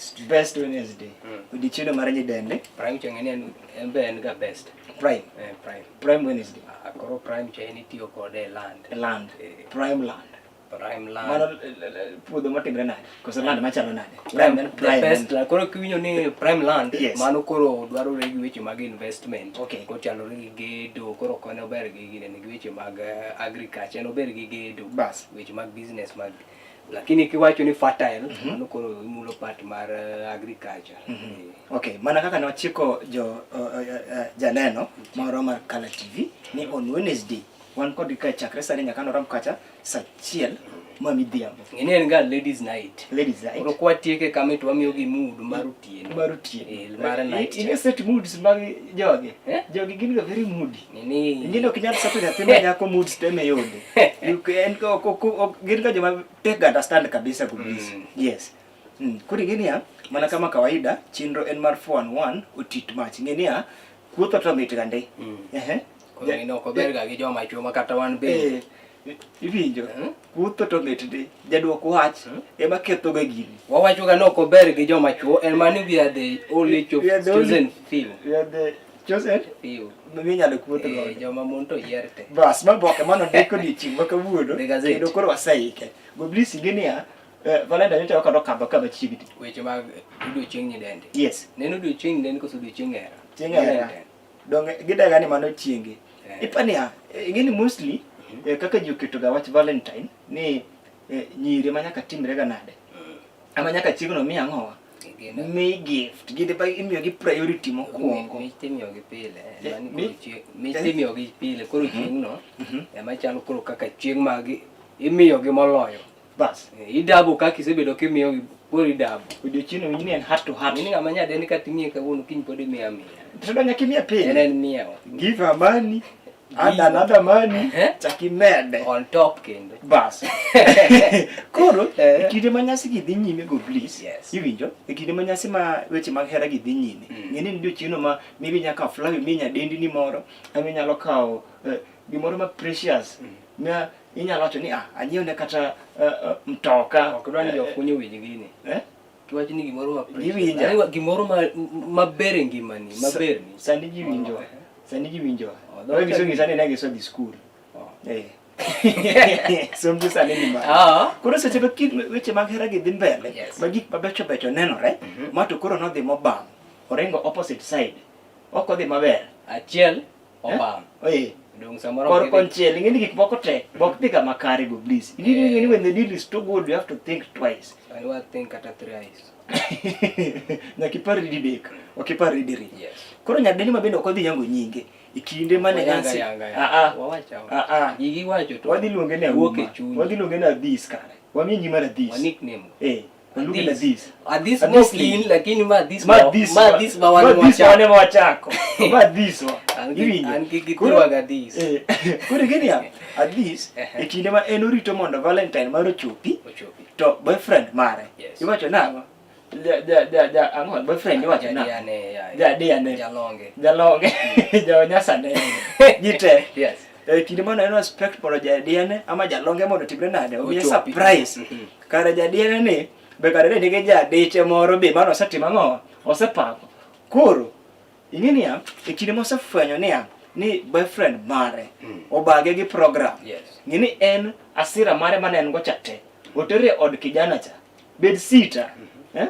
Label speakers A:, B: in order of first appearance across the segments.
A: Best.
B: Best Wednesday. Odiochieng' mar nyidende.
A: Prime cha ng'eni en be en ga best.
B: Prime.
A: Prime.
B: Prime Wednesday.
A: Ah, koro prime cha en itiyo kode e land.
B: Land.
A: Prime
B: Prime land.
A: land.
B: Mano puodho matimre nade? Koso land machalo nade? Prime en
A: The
B: prime.
A: best land. Koro kiwinjo ni prime land,
B: Yes.
A: mano koro dwarore gi weche mag investment.
B: Okay.
A: Kochalore gi gedo, koro ok en ober gi ginene gi weche mag agriculture, en ober gi gedo.
B: Bas.
A: Weche mag business mag lakini kiwacho ni fertile, mano koro imulo part mar agriculture.
B: Okay, mana kaka nochiko jo janeno moro mar Kala TV ni on Wednesday wan kod ka chakre sani nyaka norom kacha saa 1 ma midhiambo.
A: Ng'eni en ga ladies night.
B: Ladies night.
A: Koro kwatieke kame to wamiyogi mood mar otieno.
B: Mar otieno.
A: Mar night.
B: Ing'e set moods mag jogi.
A: Eh?
B: Jogi gin ga very moody.
A: Nini.
B: Ing'e ni ok inyal seto nyathi ma nyako moods te meyode. You can gin ga joma tek understand kabisa kabisa. Yes. Koro ing'e niya, mana kama kawaida, chenro en mar 411 otit mach. Ing'e niya, kuotho to mit ga ndi. Ehe.
A: Koro ng'eni ok ober ga gi joma chwo ma kata wan bende.
B: Iwinjo? Kuotho to mit ndi. Jaduok wach ema ketho ga gini.
A: Wawacho ga ni ok ober gi joma chwo, en mani we are the only
B: We are the only-
A: chosen few.
B: We are the chosen
A: Few.
B: minyalo kuotho godo.
A: Joma mon to yier te.
B: Bas, ma boke mano ndiko odiochieng' ma kawuono.
A: The Gazette.
B: Kendo koro waseike. Goblis ing'e niya, Valentine nyocha ok okadho ka machiegni.
A: Weche mag odiochieng' nyidende.
B: Yes.
A: Neno odiochieng' nyidende koso odiochieng' hera?
B: Chieng' hera.
A: Valentine.
B: Donge gidega ni mano chienge.
A: Eh.
B: Ipania, ing'e ni mostly kaka ji oketo ga wach Valentine ni nyiri ma nyaka timre ga nade. Ama nyaka chieng'no mi ang'owa?
A: Gin-
B: Mi gift. Gin pa imiyo gi priority mokwongo.
A: Mich timiyogi pile.
B: Eh,
A: Mani
B: mi-
A: koro chieng' mich timiyogi pile. Koro chieng'no ema chalo koro kaka chieng' ma imiyogi moloyo.
B: Bas.
A: Idabo kaka isebedo kimiyogi, koro idabo.
B: Odiochieng'no winj ni en heart to heart.
A: Ng'eni ng'ama nyadendi kata imiye kawuono kiny pod imiye amiya.
B: To nyaka imiye pile.
A: En en miyewa.
B: Give her money. Add another money. Chak imede.
A: On top kendo.
B: Bas. Koro,
A: Eh.
B: e kinde ma nyasi gi dhi nyime go please.
A: Yes.
B: Iwinjo? E kinde ma nyasi ma weche mag hera gi dhi nyime. Ng'e ni odiochieng'no ma maybe nyaka flower mi nyadendi ni moro, ama inyalo kawo gimoro ma precious. Ma inyalo wacho ni ah, anyiew ne kata mtoka.
A: Ok dwa ni jofunyo winj gini.
B: Eh?
A: Kiwacho ni gimoro ma precious.
B: Giwinja.
A: Ani gimoro ma maber e ngimani, maber ni.
B: Sani ji winjo. Sani ji winjo.
A: Oh,
B: Wewe giso ngisa ni ne giso dhi school.
A: Oh.
B: Eh. Sombi sani ni ma.
A: Ah.
B: Koro seche ma weche mag hera gi dhi mbele,
A: Yes.
B: ma gik mabecho becho nenore, ma to koro nodhi mobam. Oringo opposite side. Ok odhi maber.
A: Achiel obam.
B: Eh.
A: Dong samoro
B: Kor
A: ok idhi-
B: konchiel, ing'e ni gik moko te, ok dhi kama kare go please. Ing'e ni when the deal is too good, you have to think twice.
A: Sani wa think kata thrice.
B: Nyaka ipar didek, ok ipar diriyo.
A: Yes.
B: Koro nyadendi ma bende ok odhi yango nyinge. E kinde mane
A: Wayanga
B: nyasi.
A: yanga yanga.
B: Ah ah.
A: Wawacho awacha.
B: Ah ah.
A: Gigi wacho to.
B: Wadhi luonge ni
A: Wuok e
B: Auma.
A: chunyi.
B: Wadhi luonge ni Adhis kare. Wamiye nying mar Adhis.
A: Wa nickname.
B: Eh, waluonge ni Adhis.
A: Adhis
B: Adhis
A: mok
B: ni-
A: in lakini ma Adhis
B: Ma
A: ma
B: Adhis.
A: ma Adhis ma wan
B: Ma Adhis
A: wachako.
B: wan ema wachako. Ma Adhis wa.
A: An gi-
B: Iwinjo?
A: an gi
B: Koro-
A: githiwa ga Adhis.
B: Eh, Koro ing'e niya, Adhis e kinde ma en orito mondo Valentine mar ochopi,
A: Ochopi.
B: to boyfriend mare.
A: Yes.
B: Iwacho nang'o? Ja ja ja ja ang'o boyfriend iwacho nang'o?
A: Jadiane, ya, ya.
B: Jadiane.
A: Jalonge.
B: Jalonge. Jaonyasane. Gite.
A: Yes.
B: E kinde mano en expect mondo jadiane ama jalonge mondo otimre nade omiye
A: Ochopi.
B: surprise. Kare jadiane ni be kare ne nigi jadiche moro be mano osetimo ang'o? Osepako. Koro ing'e niya, e kinde mosefwenyo niya ni boyfriend mare obage gi program.
A: Yes.
B: Ng'e ni en asira mare mane en go cha te. Otere e od kijana cha. Bed sita. Eh?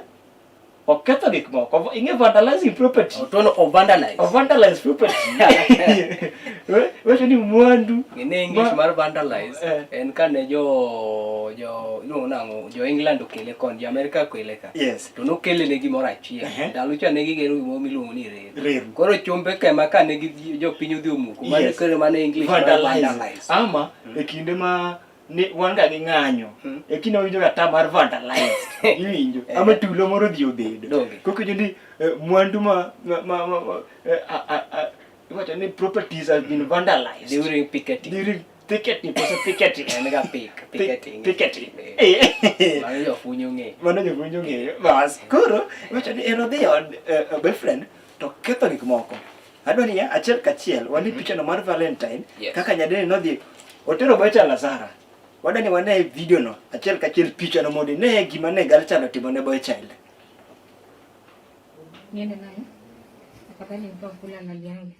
B: Oketho gik moko. Ing'e vandalizing property.
A: Otono o vandalize.
B: O vandalize property. Wacho ni mwandu.
A: Ng'e English mar vandalize
B: Eh.
A: en kane jo jo iluongo nang'o jo England okele koni jo Amerika okele ka.
B: Yes.
A: To nokele ne gimoro achiel.
B: Ehe.
A: Ndalo cha ne gigero gimoro miluongo ni reru.
B: Reru.
A: Koro chumbe kema kane gi jopiny odhi omuko. Mano
B: Yes.
A: koro mano English mar
B: Vandalize.
A: vandalize.
B: Ama e kinde ma ni wan ga gi ng'anyo. E kinde wawinjo ga ta mar vandalized. Iwinjo. Ama tulo moro odhi obedo.
A: Donge.
B: Koko iwinjo ni mwandu ma ma ma, ma, ma iwacho ni properties have been vandalized.
A: During picketing.
B: During picketing, koso picketing.
A: En ga picketing.
B: Picketing.
A: Eh.
B: Eh.
A: Mano jopuonj ong'eyo.
B: Mano jopuonj ong'eyo. Bas, koro iwacho ni en odhi e od boyfriend to ketho gik moko. Adwa ni ya, achiel kachiel wane picha no mar Valentine
A: Yes.
B: kaka nyadeni nodhi otero boychild Lazara. Wadwa ni wane video no achiel kachiel picha no mondo ine gima ne girl child otimo ne boy child.
C: Niende nayo. Afadhali mtu akula alaliange.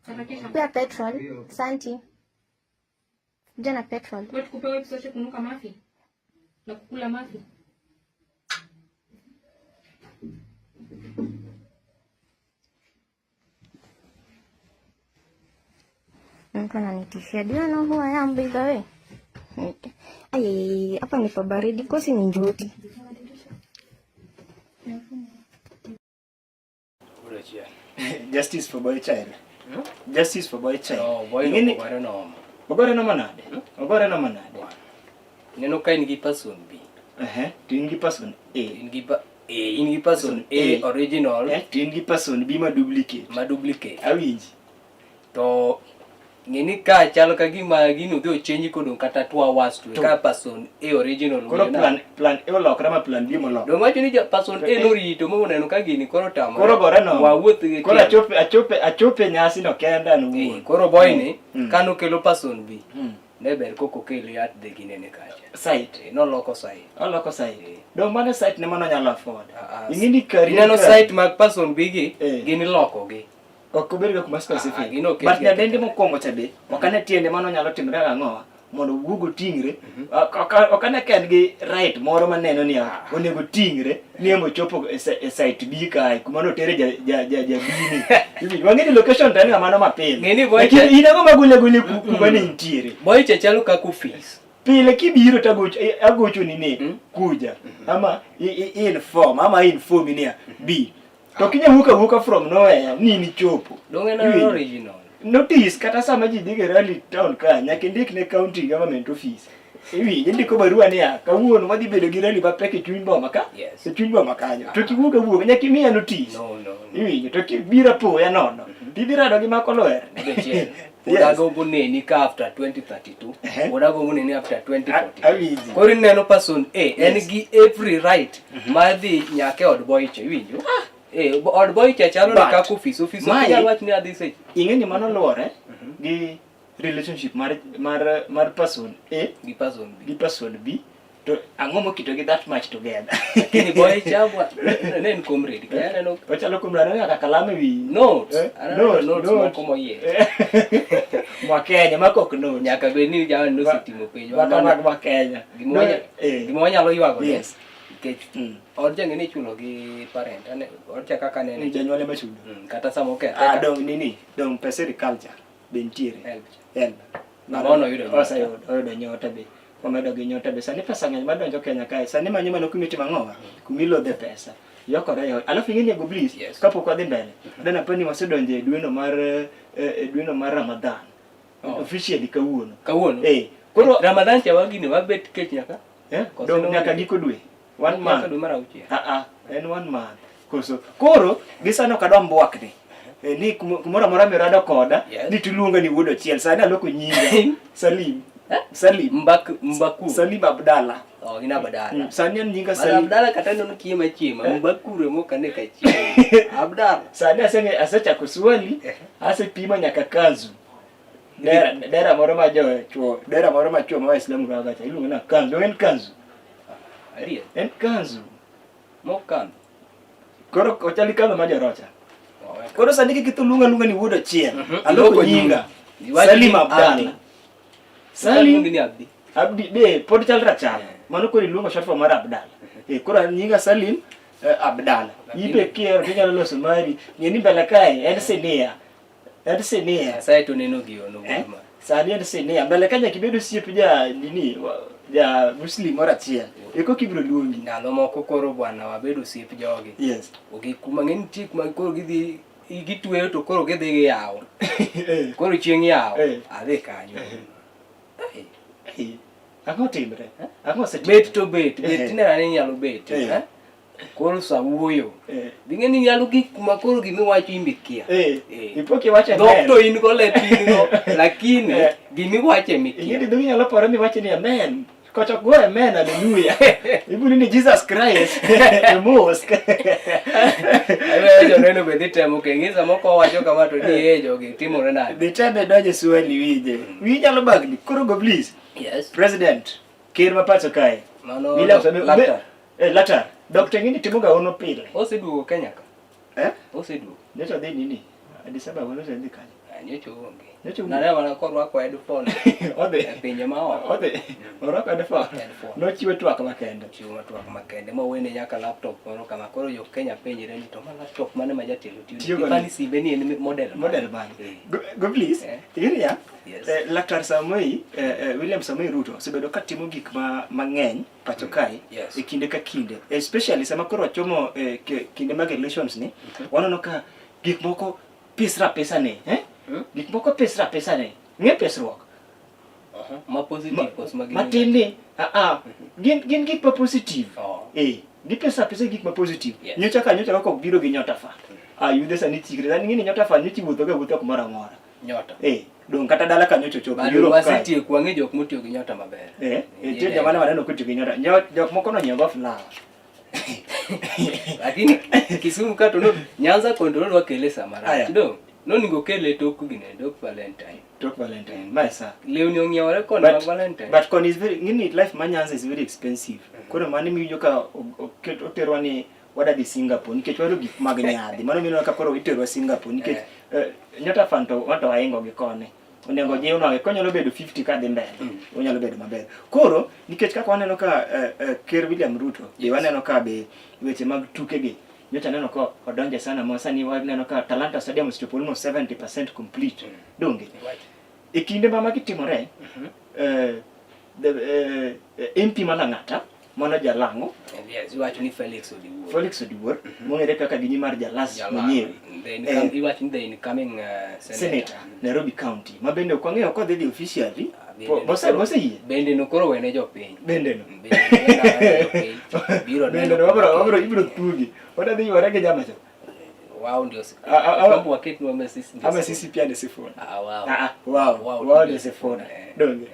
C: Harakisha.
D: Pia petrol. Santi. Kuja na petrol.
C: Wewe tukupe wewe tuache kunuka mafi na kukula mafi.
D: Mtu ananitishia. Do you know who I am by the way? Ay, hapa ni pabaridi, kosi ni njuti.
A: Koro chien.
B: Justice for boy child. Justice for boy child.
A: No, boy no
B: Ing'eni-
A: ogore nomo.
B: Ogore nomo nade? Ogore nomo nade?
A: Ineno ka in gi person B.
B: Ehe, to in gi person A.
A: In gi pa eh, in gi person A
B: A.
A: original
B: Eh, to in gi person B ma duplicate.
A: ma duplicate.
B: Awinji.
A: To ng'e ni ka chal ka gima gino dhi ochenji kodong' kata 2 hours to
B: To.
A: ka person A original
B: Koro
A: winjo na-
B: plan plan A olokre ma plan B molokre.
A: Dong wacho ni ja person A norito moneno ka gini koro tamore.
B: Koro gore nomo.
A: Wawuoth gi
B: Koro
A: tielo.
B: achope achope achope nyasi no kenda an
A: Eh,
B: owuon.
A: koro boy ni
B: Mm.
A: kanokelo person B
B: Mm.
A: ne ber kokokele at the ginene kacha.
B: Site.
A: Eh, noloko site.
B: Oloko site.
A: Eh.
B: Dong mano site ne mano nyalo afford.
A: Ah, ah.
B: Ing'e ni kari.
A: Ineno site mag person B gi
B: Eh.
A: gin ilokogi.
B: Ok obed ga kuma specific.
A: Ah, gino oket
B: But
A: gi
B: nyadendi
A: aketa.
B: mokwongo cha be, ok ane tiende mano nyalo timre ang'o mondo owuog oting're. Ok ane ka en gi right moro maneno ni ah, onego oting're ni ema ochopo e e site B kae kuma notere ja ja ja ja B ni. Iwinjo? Wang'e ni location to en ga mano mapile.
A: Ng'e ni boy
B: Lakini
A: cha-
B: in ang'o magule gule kuma ne intiere.
A: Boy cha chalo kaka ofis.
B: Pile kibiro to agocho agochoni ni
A: Mm.
B: kuja ama inform ama inform ni B. To kinya wuok awuoka from nowhere ni nichopo.
A: Dong en
B: Iwinjo?
A: original.
B: Notice kata sama ji dhiga rally town ka nyaka indik ne county government office. Iwinjo indiko barua niya kawuono wadhi bedo gi rally mapek e chuny boma ka.
A: Yes.
B: E chuny boma kanyo. To kiwuok awuoka nyaka imiya notice.
A: No, no, no.
B: Iwinjo to kibiro apoya nono. Tidhi rado gi mako lwer.
A: Odiechieng.
B: Yes.
A: Pod agombo neni ka after 2032.
B: Ehe.
A: Pod agombo neni after 2042.
B: Awinji.
A: Koro ineno person A en
B: Yes.
A: gi every right mar dhi nyaka e od boy cha iwinjo? Eh, od boy cha chalo ni
B: But,
A: kaka ofis, ofis ok
B: mae-
A: inyal wach ni adhi seche.
B: Ing'e ni mano luwore gi relationship mar mar mar person A
A: Gi person B.
B: gi person B to ang'o mokitogi that much together.
A: Lakini boy cha bwa ne en comrade. Kaya aneno
B: Ochalo kuom rano nyaka kalam e wiyi.
A: Notes.
B: Eh,
A: Aneno
B: notes,
A: notes
B: notes.
A: moko moyier.
B: Mwa Kenya, mako ok notes.
A: Nyaka bed ni jawan nosetimo penj.
B: Maka mag mwa Kenya.
A: Gima wanya-
B: Eh.
A: gima wanyalo ywago ne,
B: Yes.
A: nikech
B: Mm.
A: od cha ng'e ni ichulo gi parent. Ane od cha kaka nene.
B: Janyuol ema chudo.
A: Kata sama okethe
B: Ah,
A: ka-
B: dong nini, dong pesa agriculture be nitiere.
A: Help.
B: Help.
A: Mano oyudo nyota.
B: Oseyudo, oyudo nyota be. Wamedo gi nyota be. Sani pesa ng'eny madonjo Kenya kae. Sani manyo mana kuma itimo ang'owa? Kuma ilodhe pesa. Yokore yo. Alafu ing'e ni Ego Bliss,
A: Yes.
B: kapok wadhi mbele. Dana apani wasedonjo e dweno mar e dweno mar Ramadan.
A: Oh.
B: Officially kawuono.
A: Kawuono.
B: Eh, koro
A: Ramadan cha wagini wabet kech nyaka.
B: eh,
A: Koso
B: dong
A: no-
B: nyaka giko dwe. One
A: Nyaka
B: month.
A: dwe mar auchiel.
B: Ah ah, en one month. Koso koro gi sani ok adwa mbwakni. Eh, ni kumoro amora mirado koda
A: Yes.
B: ni tiluonga ni wuod ochiel. Sani aloko nyinga. Salim. Salim.
A: Mbak Mbaku.
B: Salim Abdalla.
A: Oh, ina badala.
B: Sani an nyinga
A: Bada
B: Salim.
A: Abdala kata nono kiema chiema, Mbakure moka ne ka chiemo. Abdala.
B: Sani asechako swali, asepimo nyaka kanzu. Dera, dera moro ma jo chuo, dera moro ma chuo ma Waislamu rwako cha iluongo na kanzu. En kanzu.
A: Adier.
B: En kanzu.
A: Mok kanzu.
B: Koro ochali kanzu ma jorocha.
A: Oh,
B: Koro sani kik iluonga luonga ni wuod ochiel. Aloko
A: Iloko
B: nyinga.
A: nyinga. Iwacho
B: Salim
A: ni
B: Abdalla.
A: Abdi.
B: Salim
A: Iluongi ni Abdi.
B: Abdi be pod chal rachal. Mano koro iluongo short form mar Abdalla. Eh, koro nyinga Salim Abdalla. Ibe kiero tinyalo loso mari. Ng'e ni mbele kae en sinia. En sinia.
A: Nyasaye to neno giono
B: Eh?
A: wuod ma.
B: Sani en sinia. Mbele ka nyaka ibed osiep ja nini ja Muslim moro achiel. Eko kibiro luongi.
A: Ndalo moko koro bwana wabedo osiep jogi.
B: Yes.
A: Ogik kuma ng'e nitie kuma koro gidhi gitweyo to koro gidhi giyawo. Koro chieng' yawo
B: Eh.
A: adhi kanyo. Eh.
B: Eh. Ang'o timre? Ang'o osetimre?
A: Bet to bet, bet
B: Eh.
A: ineno ni inyalo bet.
B: Eh.
A: Eh? Koro sa wuoyo.
B: Eh.
A: Bing'e ni nyalo gik kuma koro gimiwacho in be ikia.
B: Eh.
A: Eh.
B: Ipo kiwacho
A: Dhok
B: amen.
A: to in go lep in go, lakini
B: Eh.
A: gimiwacho ema
B: Ing'e ni
A: ikia.
B: dhogi nyalo paro ni iwacho ni amen. Kocha go amen hallelujah. Ibuni ni Jesus Christ e mosque.
A: Aweyo joneno be dhi temo keng'i sama ko wacho kama to ni eh jogi timore nade.
B: Dhi teme donje swali winje. Wiyi nyalo bagni. Koro go please.
A: Yes.
B: President ker ma pacho kae.
A: Mano
B: William Samoei
A: laktar.
B: Eh, laktar. Dr. Ngini timoga hono pile.
A: Oseduogo Kenya ka.
B: Eh?
A: Oseduogo.
B: Nyocha odhi nini? Addis Ababa nyocha odhi kanye?
A: Ah, Nyocha oonge.
B: Nyocha onge.
A: Naneno mana korwako headphone
B: Odhi.
A: e pinje ma oko.
B: Odhi. Orwako headphone.
A: Headphone.
B: Nochiwo twak makende.
A: Chiwo twak makende mowene nyaka laptop moro kama koro jo Kenya penjre ni to ma laptop mane ma jatelo tiyo
B: Tiyo go
A: Ipani
B: ni.
A: simbe ni en model mane?
B: Model mane?
A: Eh.
B: Go, go please.
A: Eh.
B: Iria.
A: Yes.
B: Eh, Laktar Samoei, William Samoei Ruto osebedo ka timo gik ma mang'eny pacho kae
A: Yes.
B: e kinde ka kinde. Especially sama koro wachomo kinde mag elections ni, waneno ka gik moko pisra pesa ne, eh?
A: Mm.
B: Gik moko pisra pesa ne. Ng'e pesruok.
A: Aha. Ma positive koso ma gin
B: Matin ni, ah ah, gin gik ma positive.
A: Oh.
B: Eh, gipesa pesa gik ma positive.
A: Yes.
B: Nyocha ka nyocha kaka ok biro gi nyota fa. Ah, yudhe sani chikre. Sani ng'e ni nyota fa nyocha iwuotho ga wuotho kumoro amora.
A: Nyota.
B: Eh, dong kata dala ka nyocha ochopo.
A: Bado
B: Europe kae.
A: wasetieko wang'e jok motiyo gi nyota maber.
B: Eh, nitie joma ne waneno kotiyo gi nyota. Jok moko nonyiewo go flower.
A: Lakini Kisumu ka to no Nyanza kondo nodwa kele sama
B: Aya.
A: rach. Do noningo kele tok gine tok Valentine.
B: Tok Valentine. Mae sa.
A: Lewni ong'iewore koni mag Valentine.
B: But kon is very ngini life ma Nyanza is very expensive. Koro mano miwinjo ka oterwa ni wada dhi Singapore nikech wahero gik mag nyadhi. Mano mineno ka koro iterwa Singapore nikech nyota fan to wato waingo gi koni. Onego jiwnwa konyalo bedo 50 kadhi mbele. Onyalo bedo maber. Koro nikech kaka waneno ka Ker William Ruto be waneno ka be weche mag tukegi nyocha aneno ka odonje sana ma sani waneno ka Talanta Stadium osechopo almost 70% complete. Donge? E kinde ma magi timore, the MP ma Lang'ata mano Jalang'o
A: Yes, iwacho ni Felix Odiwuor.
B: Felix Odiwuor mong'ere kaka gi nying mar Jalas
A: Jalang'o.
B: mwenyewe
A: The iwacho ni the incoming senator.
B: Senator Nairobi County ma bende ok wang'eyo kodhi dhi officially
A: Ah, bende no
B: bose
A: koro-
B: bose yie
A: Bende no koro wene jopiny.
B: bende no
A: Bende no wene jopiny. Biro
B: bende
A: neno
B: no wabro
A: kuma
B: wabro
A: kelo.
B: ibro thugi wadhi yware gi jama cha
A: Wao ndio
B: Ah, ah, ah.
A: kwamba waketwa ama sisi ndio
B: ama sisi pia ni Sifuna
A: Ah, wao.
B: Ah, ah, wao
A: Wao
B: wao
A: ndio
B: ni Sifuna
A: Eh.
B: donge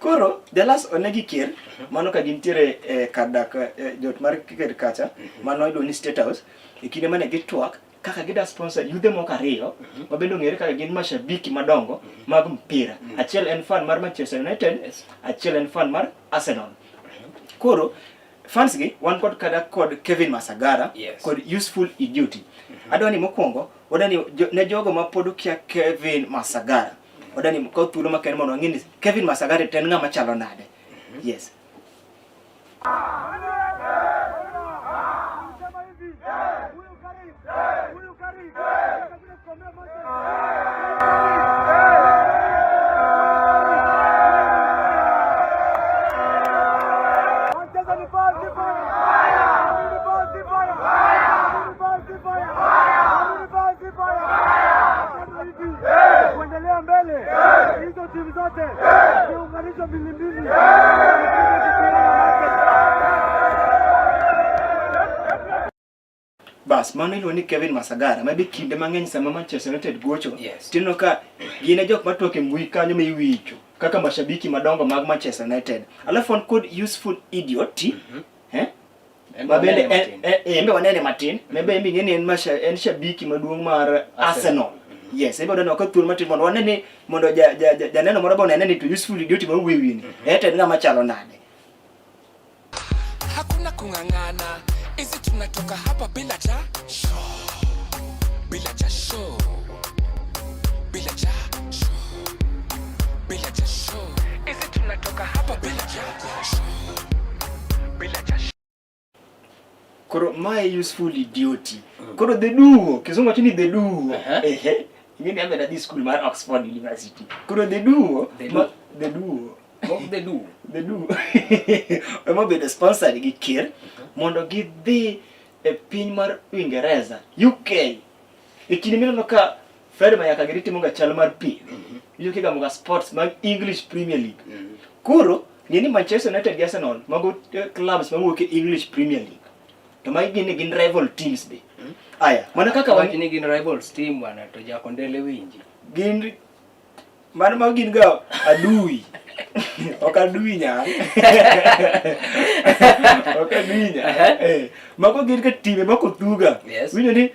B: koro Jalas onegi ker mano ka gintiere kar dak jot mar ker kacha mano iluongo ni State House e kinde mane gitwak kaka gida sponsor yudhe moko ariyo ma bende ong'ere kaka gin mashabiki madongo mag mpira. Achiel en fan mar Manchester United,
A: Yes.
B: achiel en fan mar Arsenal. Koro fans gi wan kod kada kod Kevin Masagara
A: Yes.
B: kod Useful Idiot. Adwa ni mokwongo wadwa ni ne jogo ma pod okia Kevin Masagara. Wadwa ni kaw thuolo makende mondo wang'e ni Kevin Masagara to en ng'ama chalo nade. Yes.
E: Kuendelea mbele hizo timu zote ziunganishwe mbili mbili.
B: Bas, mano iluongo ni Kevin Masagara ma be kinde mang'eny sama Manchester United gocho
A: Yes.
B: tineno ka gin e jok matwak e mbui kanyo miwicho kaka mashabiki madongo mag Manchester United. Alafu wan kod Useful Idiot eh?
A: En
B: Ma bende
A: wanene matin.
B: en be wanene matin, ma be en be ing'e ni en shabiki maduong' mar Arsenal. Yes, en be waneno ka thuolo matin mondo wane ni mondo janeno moro be onene ni to Useful Idiot ma wuoyo e wiye ni, en to en ng'ama chalo nade.
F: Hakuna kung'ang'ana, hizi tunatoka hapa bila jasho, bila jasho, bila jasho, bila jasho. Hizi tunatoka hapa bila jasho, bila jasho.
B: Koro mae Useful Idiot. Koro the duo, kizungu wacho ni the duo.
A: Aha.
B: Ehe. Ing'e ni abe nadhi school mar Oxford University. Koro the duo,
A: The
B: ma,
A: duo.
B: the duo.
A: Mok the duo.
B: The duo. Ema obedo sponsored gi ker mondo gidhi e piny mar Uingereza, UK. E kinde mineno ka Fred Mayaka giri timo ga chal mar piem. Iwinjo kigamo ga sports mag English Premier League. Koro ng'e ni Manchester United gi Arsenal mago clubs mawuok e English Premier League. To magi gin gin rival teams be. Aya, mana kaka
A: Wach ni gin rivals team bwana to Jakondele winji.
B: Gin mano ma gin ga adui. Ok adwi nyal. Ok adwi nyal. Eh, mago gin ka time moko thuga.
A: Yes.
B: Winjo ni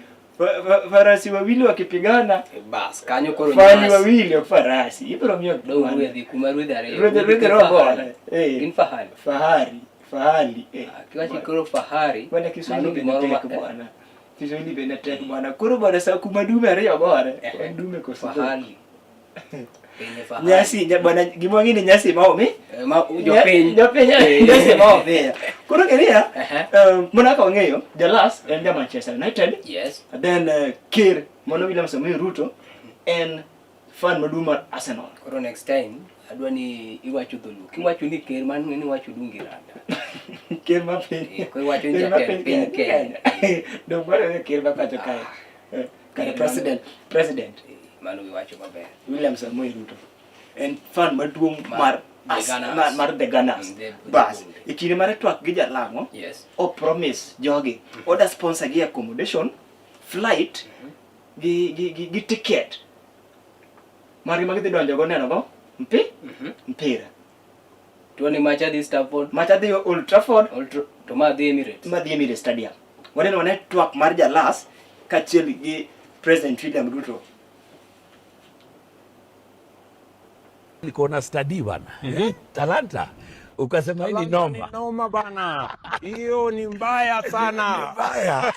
B: farasi wawili wakipigana
A: Bas, kanyo koro
B: fani
A: nyasi.
B: wawili ok farasi. Ibiro miyo
A: Dong ruedhi kuma ruedhi ariyo.
B: Ruedhi
A: Ruedhi
B: ruedhi
A: gin
B: rogo.
A: fahari.
B: Eh.
A: Gin fahari.
B: Fahari, fahali. Eh.
A: Ah, Kiwacho koro fahari.
B: Bwana Kiswahili
A: mano
B: bende
A: gimoro ma-
B: tek bwana. Kiswahili bende tek bwana. Koro bwana sa kuma dume ariyo gore.
A: Eh.
B: Dume koso.
A: Fahali. Penye fahari.
B: Nyasi bwana gima wang'e ni nyasi ma omi.
A: Eh, ma jopiny.
B: Jopiny.
A: Eh.
B: Nyasi ma omiya. Koro ng'e
A: Ehe.
B: mana kaka wang'eyo, Jalas en ja Manchester United.
A: Yes.
B: Then Ker mano William Samoei Ruto en fan maduong' mar Arsenal.
A: Koro next time adwa ni iwacho dholuo. Kiwacho ni ker mano ng'e ni iwacho Dungi Randa.
B: Ker ma piny.
A: Eh, koro iwacho ni
B: Ker ma
A: jatend piny Kenya.
B: Dong' mano e ker ma pacho kae. Eh, Kare
A: Ker
B: president, president
A: Eh, Mano iwacho maber.
B: William Samoei Ruto en fan maduong'
A: Mar
B: mar
A: The Gunners.
B: mar The Gunners.
A: Mm,
B: Bas,
A: the-
B: e kinde mar twak gi jalang'o,
A: Yes.
B: o promise jogi, oda sponsor gi accommodation, flight, gi ticket margi ma gidhi donjo go neno go mpira.
A: Tuoni macha dhi Stamford.
B: Macha dhi Old Trafford,
A: To ma dhi Emirates.
B: ma dhi Emirates Stadium. Waneno wane twak mar Jalas kaachiel gi President William Ruto.
G: Niko na stadi bana. Talanta. Ukasema hii ni noma.
H: Noma bana, hiyo ni mbaya sana.
G: Mbaya.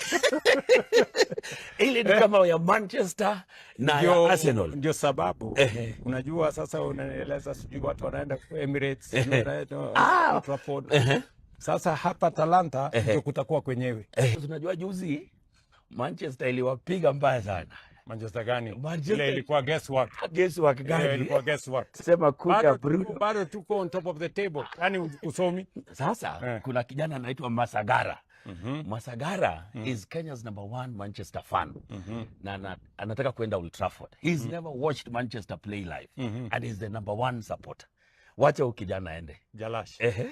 G: Ile ni kama ya Manchester na ya Arsenal.
H: Ndio sababu
G: Ehe.
H: unajua sasa unaeleza sijui watu wanaenda Emirates, sijui wanaenda
G: Ah.
H: Old Trafford.
G: Ehe.
H: Sasa hapa Talanta ndio kutakuwa kwenyewe.
G: Unajua juzi Manchester iliwapiga mbaya sana.
H: Manchester gani?
G: Manchester-
H: Ile ilikuwa guesswork.
G: Guesswork
H: Ile
G: gani?
H: ilikuwa guesswork.
G: Sema kuja
H: Bado
G: Bruno.
H: bado tuko on top of the table. Yaani usomi.
G: Sasa kuna kijana anaitwa Masagara. Masagara is Kenya's number one Manchester fan. Na anataka kwenda Old Trafford. He's never watched Manchester play live and he's the number one supporter. Wacha huyu kijana aende.
H: Jalash.
G: Ehe.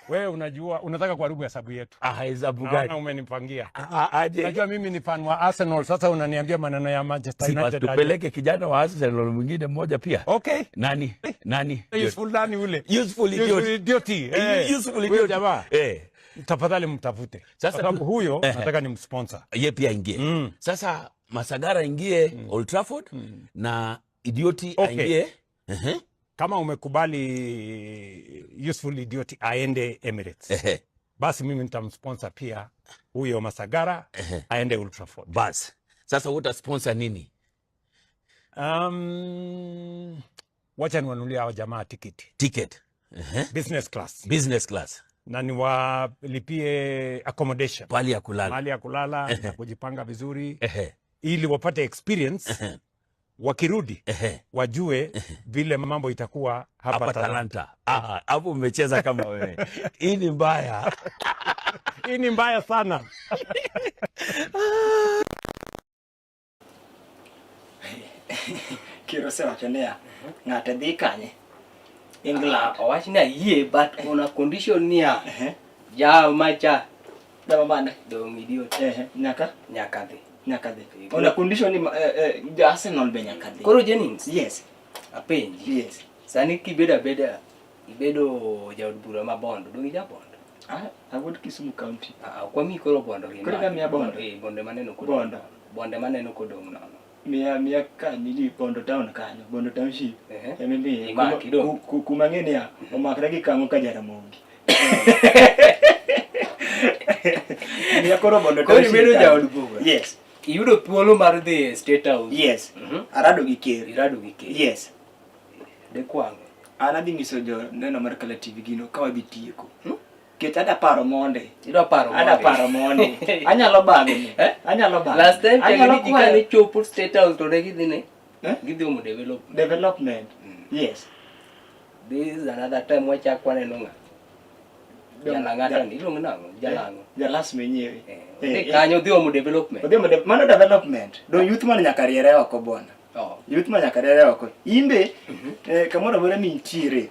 H: Wewe unajua unataka kuharibu hesabu yetu.
G: Ah, hesabu
H: Naona
G: gani?
H: umenipangia.
G: Ah, aje.
H: Unajua mimi ni fan wa Arsenal, sasa unaniambia maneno ya Manchester
G: Si basi
H: United. aje.
G: tupeleke kijana wa Arsenal mwingine mmoja pia.
H: Okay.
G: Nani? Nani?
H: Useful nani ule?
G: Useful idiot.
H: Useful idiot. Eh.
G: Useful
H: Huyo
G: idiot.
H: jamaa.
G: Eh.
H: Tafadhali mtafute.
G: Sasa
H: Kwa sababu huyo nataka ni msponsor.
G: Ye pia ingie. Sasa Masagara ingie Old Trafford na Idioti
H: Okay.
G: aingie.
H: Kama umekubali Useful Idiot aende Emirates.
G: Ehe.
H: Basi mimi nitamsponsor pia huyo Masagara aende Old Trafford.
G: Bas. Sasa uta sponsor nini?
H: Wacha niwanunulie hawa jamaa tikiti.
G: Ticket.
H: Business class.
G: Business class.
H: Na niwalipie accommodation.
G: Pali ya kulala.
H: Mahali ya kulala na kujipanga vizuri
G: Ehe.
H: ili wapate experience wakirudi
G: Ehe.
H: wajue vile mambo itakuwa hapa
G: Hapa
H: Talanta.
G: Talanta. Ah, hapo umecheza kama wewe. Hii ni mbaya.
H: Hii ni mbaya sana.
B: Ker osewacho niya, ng'ate dhi kanye? England.
A: Owach ni ayie but on a condition niya. Ja macha
B: Dama mane?
A: dong idiot
B: Ehe, nyaka
A: nyaka dhi.
B: nyaka dhi. On a condition ni ja Arsenal be nyaka dhi.
A: Koro Jennings,
B: Yes.
A: apenji.
B: Yes.
A: Sani kibedo abeda ibedo jaod bura ma Bondo, dong ija Bondo.
B: Ah, awuod Kisumu County.
A: Ah, ok wamiyi koro Bondo gi
B: Koro
A: malo.
B: imiya Bondo?
A: Eh, Bondo maneno kodong.
B: Bondo.
A: Bonde maneno kodong nono.
B: Miya kanyo ni Bondo town kanyo, Bondo township.
A: Ehe.
B: Ema imiye.
A: Imaki dong.
B: Kuma ng'e niya, omakre gi kang'o ka Jaramogi. Miya koro Bondo
A: Koro
B: township.
A: ibedo
B: kanyo.
A: jaod bura.
B: Yes.
A: Iyudo thuolo mar dhi e State House.
B: Yes. Arado gi ker.
A: Irado gi ker.
B: Yes.
A: De kwang'o.
B: An adhi nyiso jo neno mar Kala TV gino ka wadhi tieko. Ket ada paro monde.
A: Idwa paro
B: Ada
A: monde.
B: paro monde. Anyalo bagni.
A: Eh?
B: Anyalo bagni.
A: Last time
B: Anyalo
A: chakni ji
B: kwayo.
A: kane chopo State House to ne gidhi ne
B: Eh?
A: gidhi omo development.
B: Development. Yes.
A: This is another time wachak waneno ng'a. Jalang'ata ni iluongo nang'o? Jalang'o.
B: Jalas mwenyewe.
A: Eh, odhi kanyo odhi omo development.
B: Odhi omo mano development. Do youth man nyaka riere oko bwana.
A: Oh.
B: Youth man nyaka riere oko. Imbe kamoro amora mintiere.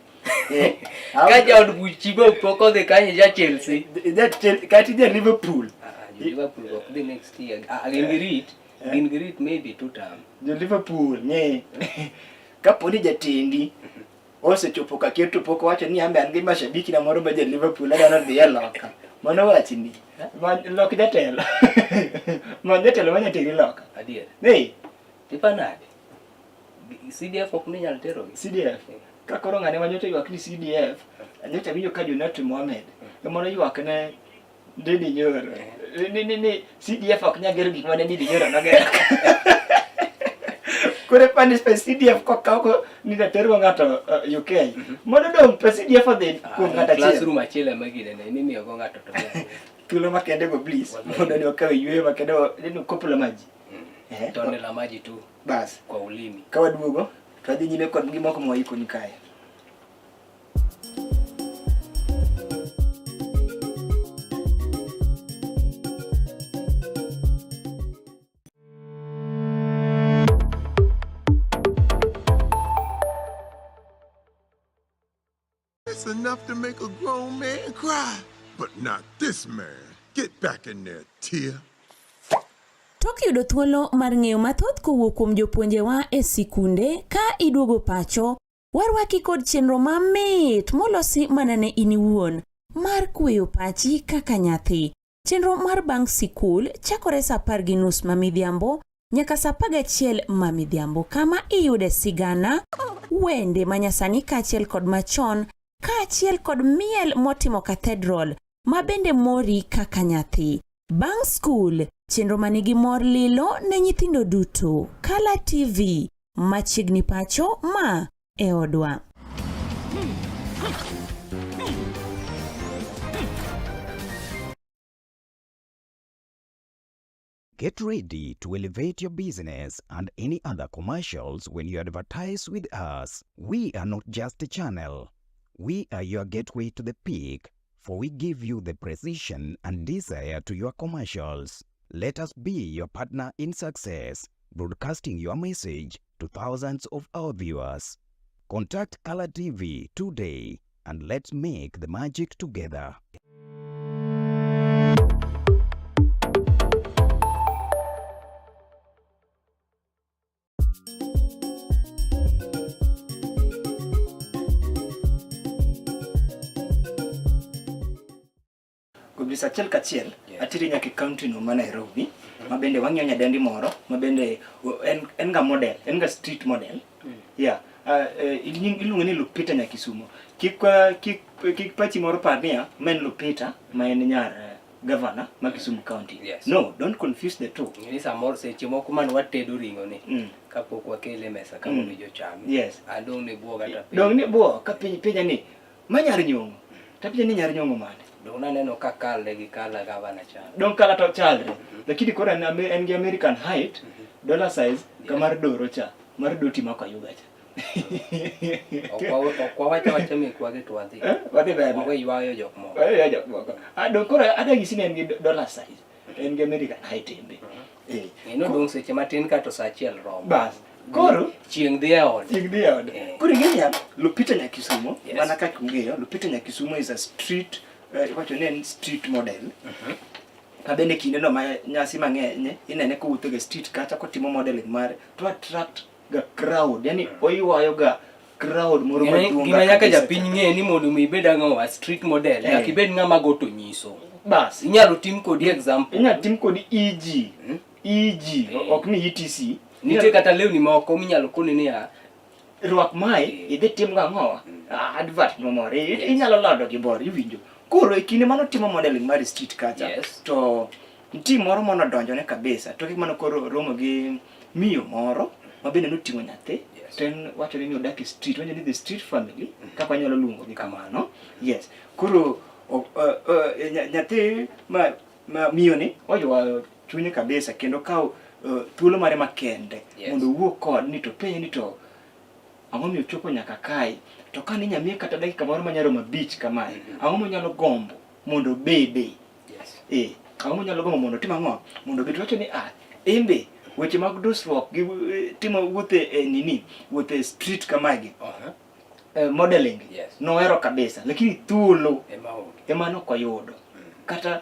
A: Ka jaod buchi be pok odhi kanyo ja Chelsea.
B: Kata ja Liverpool.
A: Ah, jo Liverpool ok dhi next year. Ah, gin gi rit. Gin gi rit maybe two term.
B: Jo Liverpool ng'e. Kapo ni jatendi Osechopo ka keto pok owacho ni ambe an gi mashabiki na moro ma ja Liverpool adwaro dhi e loka. Mano wachni. Ma lok jatelo. Ma jatelo ma nyateri loka.
A: Adier.
B: Hey,
A: Tipa nade? CDF ok ni nyal terogi.
B: CDF. Ka koro ng'ane ma nyocha ywak ni CDF, nyocha winjo ka Junet Mohamed ema noywak ne Ndindi Nyoro. Ni ni ni CDF ok nyal gero gik mane Ndindi Nyoro nogero. Koro pani pe CDF kokaw ko ni datergo ng'ato UK. Mondo dong' pe CDF odhi kuom ng'ato achiel.
A: Classroom achiel ema ginene, nimiyogo ng'ato to.
B: Thuolo makende go please. Mondo ni okaw yueyo makende ni kopo la maji.
A: Tone la maji tu.
B: Bas.
A: Kwa ulimi.
B: Ka waduogo to wadhi nyime kod gimoko mwaikoni kae.
I: It's enough to make a grown man cry, but not this man. Get back in there, Tia.
J: Tok yudo thuolo mar ng'eyo mathoth kowuok kuom jopuonjewa e sikunde ka iduogo pacho, warwaki kod chenro mamit molosi mana ne in iwuon mar kweyo pachi kaka nyathi. Chenro mar bang' sikul chakore sa 10:30 ma midhiambo nyaka sa 11 ma midhiambo kama iyude sigana, wende manyasani kaachiel kod machon kaachiel kod miel motimo cathedral ma bende mori kaka nyathi. Bang' skul, chenro ma nigi mor lilo ne nyithindo duto. Kala TV, machiegni pacho ma e odwa.
K: Get ready to elevate your business and any other commercials when you advertise with us. We are not just a channel. We are your gateway to the peak, for we give you the precision and desire to your commercials. Let us be your partner in success, broadcasting your message to thousands of our viewers. Contact Color TV today and let's make the magic together.
B: Goblis achiel kachiel ateri nyaka e county no ma Nairobi ma bende wang'iyo nyadendi moro ma bende en, en ga model en ga street model yeah iluonge ni Lupita Nyakisumo kik kik kik pachi moro par niya ma en Lupita ma en nyar governor ma Kisumu County.
A: Yes.
B: No, don't confuse the two.
A: Ni samoro seche moko man watedo ring'o ni kapok wakele e mesa ka mondo ji ochame.
B: Yes.
A: An dong' ne buo kata piny.
B: Dong' ni buo ka piny penja ni ma nyar nyong'o. To apenja ni nyar nyong'o mane?
A: Dong' naneno ka kalre gi kala gavana chal.
B: Dong' kala to chalre. Lakini koro en, en gi American height, dollar size, ka mar doro cha, mar doti ma Kayuga cha.
A: Ok wawacha wacha mekwa gi to wadhi.
B: Wadhi mbele.
A: Wawe ywayo jok moko.
B: Wawe ywayo jok moko. Ah, dong' koro adanyisi ni en gi dollar size. En gi American height embe. Eh.
A: Ng'e dong' seche matin ka to saa achiel romo.
B: Bas. Koro
A: chieng' dhi e ode.
B: Chieng' dhi e ode. Koro ing'e niya, Lupita Nyakisumo, mana kaka ung'eyo, Lupita Nyakisumo is a street, iwacho ni en street model. Ka bende kindeno ma nyasi mang'eny inene kowuotho ga street kacha kotimo modeling mare to attract ga crowd, yani oywayo ga crowd moro maduong'
A: Gima nyaka japiny ng'e ni mondo mi ibed ang'o a street model, nyaka ibed ng'ama go to nyiso.
B: Bas.
A: Inyalo tim kodi example.
B: Inyalo tim kodi EG. EG, ok ni ETC.
A: Nitie kata lewni moko minyalo koni niya,
B: rwak mae idhi tim gang'owa advert momoro inyalo lando gi bor iwinjo koro e kinde mano timo modeling mar street kacha to nitie moro manodonjone kabisa toke mano koro romo gi miyo moro ma bende noting'o nyathi to en wachore ni odak e street wacho ni the street family kaka wanyalo luongo gi kamano yes koro nyathi ma miyo ni oywayo chunye kabisa kendo kawo thuolo mare makende mondo owuo kod ni to penye ni to ang'o miyo ochopo nyaka kae to ka ni nyamiye kata dakika moro manyalo romo abich kamae ang'o monyalo gombo mondo obede ang'o monyalo gombo mondo otim ang'o mondo obed wacho ni ah embe weche mag dusruok gi timo wuoth e nini wuoth e street kamae modeling nohero kabisa lakini thuolo ema ne ok oyudo kata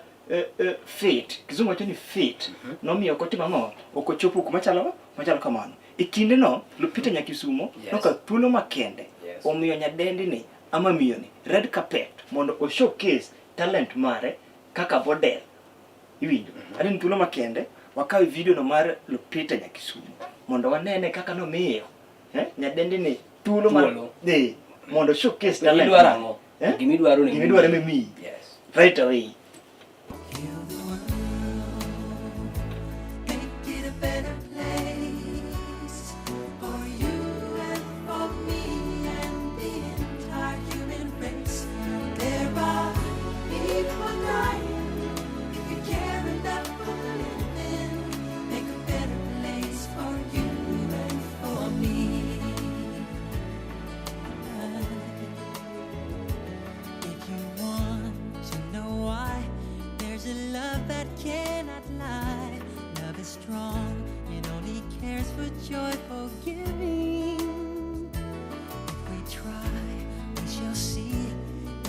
B: fit kizungu wacho ni fit nomiyo ok otimo ang'o ok ochopo kuma chalo machalo kamano e kindeno Lupita Nyakisumo nokawo thuolo makende Omiyo nyadendi ni ama miyo ni red carpet mondo o showcase talent mare kaka model. Iwinjo? Ani thuolo makende wakaw video no mar Lupita Nyakisumo mondo wanene kaka nomiyo nyadendi ni thuolo mar
A: Thuolo.
B: mondo showcase talent.
A: Gimidwaro
B: mare.
A: ang'o? Gimidwaro ni
B: Gimidwaro ema imiyi.
A: Yes.
B: Right away.
L: Make it a better place for you and for me and the entire human race. There are people dying. If you care enough for the living, make a better place for you and for me. If you want to know why, there's a love that cannot lie. Love is strong, it only cares for joyful giving. If we try, we shall see.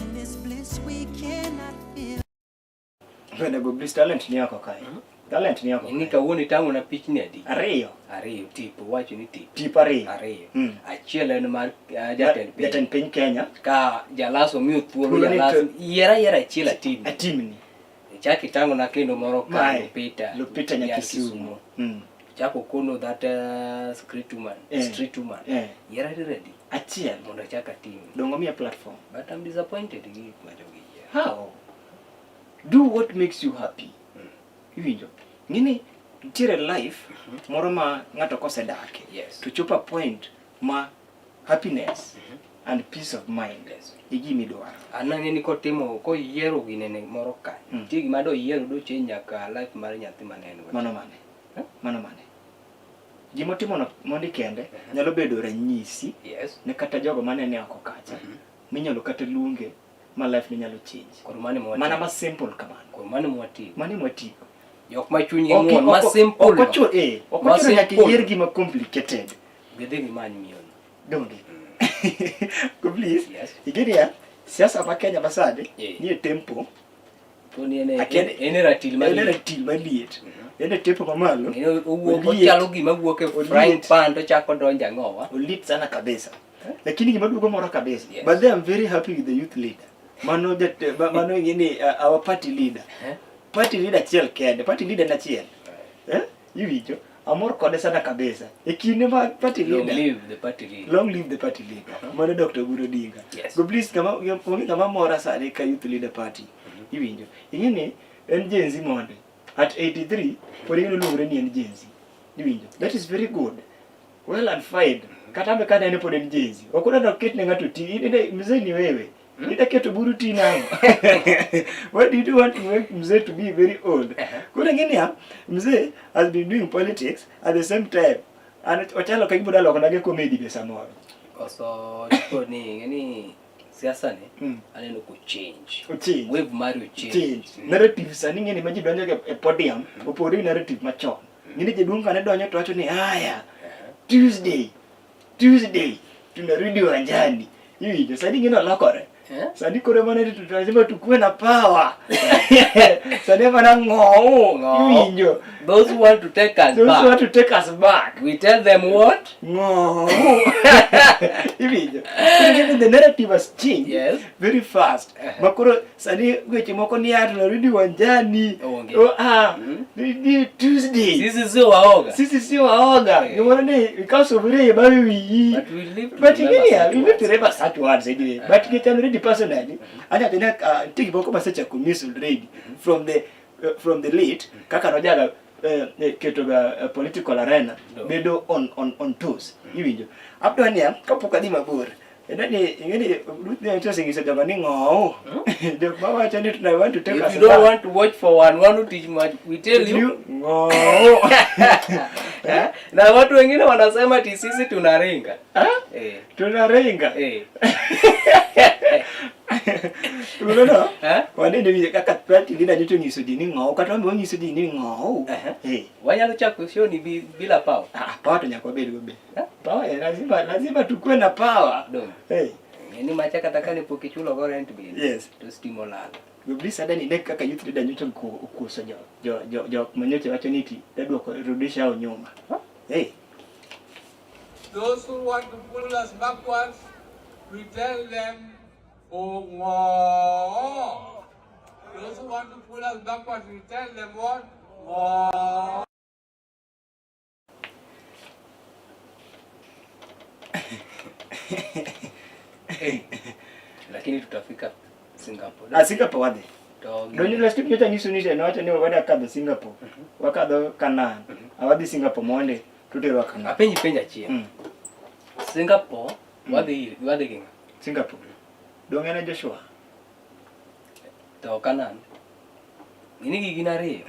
L: In this bliss we cannot feel.
B: Bende go Bliss talent ni oko kae. Talent ni oko.
A: Ni kawuono itang'ona pichni adi?
B: Ariyo.
A: Ariyo, tipo, wacho ni tipo.
B: Tipo ariyo.
A: Ariyo.
B: Mm.
A: Achiel en mar jatend piny.
B: Jatend piny Kenya.
A: Ka jalaso miyo thuolo
B: Thuolo ni
A: jalaso
B: to-
A: yier ayiera achiel atimni.
B: Atimni.
A: Ichak itang'ona kendo moro ka
B: Mae,
A: Lupita.
B: Lupita
A: nyar
B: Nyakisumo. Mm.
A: Chako kono that street woman, street woman. Yier ariyo adi?
B: Achiel.
A: Mondo achak atimni.
B: Dongo miya platform.
A: But I'm disappointed gi gik ma jogi yiero.
B: How? Do what makes you happy. Iwinjo? Ng'ini nitiere life moro ma ng'ato kosedake to chopo a point ma happiness and peace of mind e gima idwaro.
A: An ang'e ni kotimo koyiero ginene moro ka. Nitie gima do yiero do change nyaka life mar nyathi mane en go.
B: Mano mane? Mano mane? Gimotimo no mondi kende nyalo bedo ranyisi ne kata jogo manene oko kacha minyalo kata luonge ma life ne nyalo change.
A: Koro mano ema
B: Mana
A: watigo.
B: ma simple kamano.
A: Koro mano ema watigo.
B: Mano ema watigo.
A: Jok ma chunygi
B: Ok-
A: ng'won, ma simple
B: ok
A: no.
B: ok
A: Ma
B: ochuno nyaka
A: simple.
B: iyier gima complicated.
A: Gidhi gimany miyono.
B: Donge? Go please. Ing'e niya, siasa ma Kenya masani nie tempo.
A: To ni en e-
B: Akia
A: en e ratil
B: En e
A: maliet.
B: ratil maliet. En e tempo mamalo.
A: Ng'e owuok
B: Oliet.
A: ochalo gima wuok e frying
B: Oliet.
A: pan to chako donjo ang'owa.
B: Olit sana kabisa. Lakini gima duogo moro kabisa. But then I'm very happy with the youth leader. Mano mano ing'e ni our party leader. Party leader achiel kende, party leader en achiel. Eh? Iwinjo? Amor kode sana kabisa. E kinde ma party
A: Long
B: leader.
A: live the party leader.
B: Long live the party leader. Mano Dr. Oburu Odinga.
A: Yes.
B: Go please kama onge kama mora sani ka youth leader party. Iwinjo? Ing'e ni en Gen Z monde. At 83 pod ing'e ni oluongore ni en Gen Z. Iwinjo? That is very good. Well and fine. Kata ambe ka nene pod en Gen Z. Ok odwa ket ne ng'ato ti. Ine mzee ni wewe. Ida keto buru ti nang'o? Why did you want to make mzee to be very old? Koro ing'e niya, mzee has been doing politics at the same time. And ochalo ka gima odwa loko nage comedy be samoro.
A: Koso tipo ni ing'e ni siasa ni aneno ko change.
B: O change.
A: Wave mari o change.
B: Change. Narrative sani ing'e ni ma ji donjo e podium opogore gi narrative machon. Ing'e ni jaduong' kane donjo to wacho ni haya, Tuesday, Tuesday tunarudi uwanjani. Iwinjo, sani ing'e ni olokore. Sani koro mana ni lazima tukue na power. Sani mana ng'ow.
A: Ng'ow.
B: Iwinjo.
A: Those who want to take us
B: Those
A: back.
B: who want to take us back.
A: We tell them what?
B: Ng'ow. Iwinjo. Ing'e ni the narrative has changed very fast. Makoro sani weche moko ni ya tunarudi uwanjani.
A: Onge.
B: Oh, ah, ni Tuesday.
A: Sisi sio waoga.
B: Sisi sio waoga. Gimoro ni ikaw sufuria ibawe wiyi.
A: But we live to
B: But
A: remember
B: ing'e niya,
A: such
B: we live to remember such words anyway. But nikech an already personally, anyalo ni nitie gik moko masechako miss already from the late kaka nojaga keto ga political arena
A: No.
B: bedo on toes. Iwinjo. Adwa niya, kapok adhi mabor, Nani ing'e Ruth ne osenyiso jogo ni ng'ow. Jok mawacho ni tuna want to take
A: If
B: us
A: you don't
B: back.
A: want to watch for one one teach much, we tell you.
B: Ng'ow.
A: Eh? Na watu wengine wanasema ati sisi tunaringa. Eh.
B: Tunaringa.
A: Eh.
B: Unaona? Wanene winjo kaka party leader nyocha onyiso ji ni ng'ow kata wan be wanyiso ji ni ng'ow. Eh.
A: Wanyalo chako show ni bila power.
B: Ah, power to nyaka wabed go be. Power lazima lazima tukue na power.
A: Dong.
B: Eh.
A: Ni macha kata kane pok ichulo go rent bill.
B: Yes.
A: To stima olal.
B: Gobli sada ni ne kaka youth leader nyocha okuoso jo manyocha wacho ni ti daduoko rudisha hao nyuma. Eh.
M: Those who want to pull us backwards, We tell them, oh, ngo. Those who want to pull us backwards, we tell them what? Ngo.
A: Hey, lakini tutafika Singapore.
B: Ah, Singapore wadhi.
A: To
B: Donjo last week nyocha nyiso ni nowacho ni wadwa kadho Singapore. Wakadho Canaan. Awadhi Singapore monde toterwa Canaan.
A: Apenji penjo achiel. Singapore wadhi wadhi gi ng'a?
B: Singapore. Donge en e Joshua?
A: To Canaan. Ng'ini gi gin ariyo.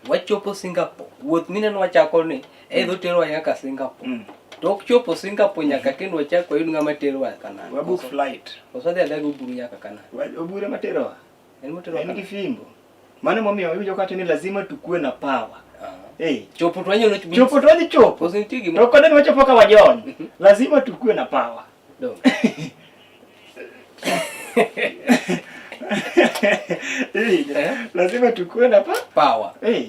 A: Wachopo Singapore. Wuoth mineno wachako ni either oterwa nyaka Singapore. Tok chopo Singapore nyaka kendo wachak wayud ng'ama terowa Canaan.
B: Wabook flight.
A: Koso wadhi adhiya gi oburu nyaka Canaan.
B: Oburu ema terowa.
A: En moterowa
B: En gi
A: Canaan.
B: fimbo. Mano emomiyo iwinjo kawacho ni lazima tukue na power. Eh.
A: Chopo to wanyalo
B: Chopo to wadhi chopo.
A: Koso nitie gima
B: To kode ni wachopo ka wajony. Lazima tukue na power.
A: Dong.
B: Eh, Lazima tukue na pa
A: power.
B: Eh.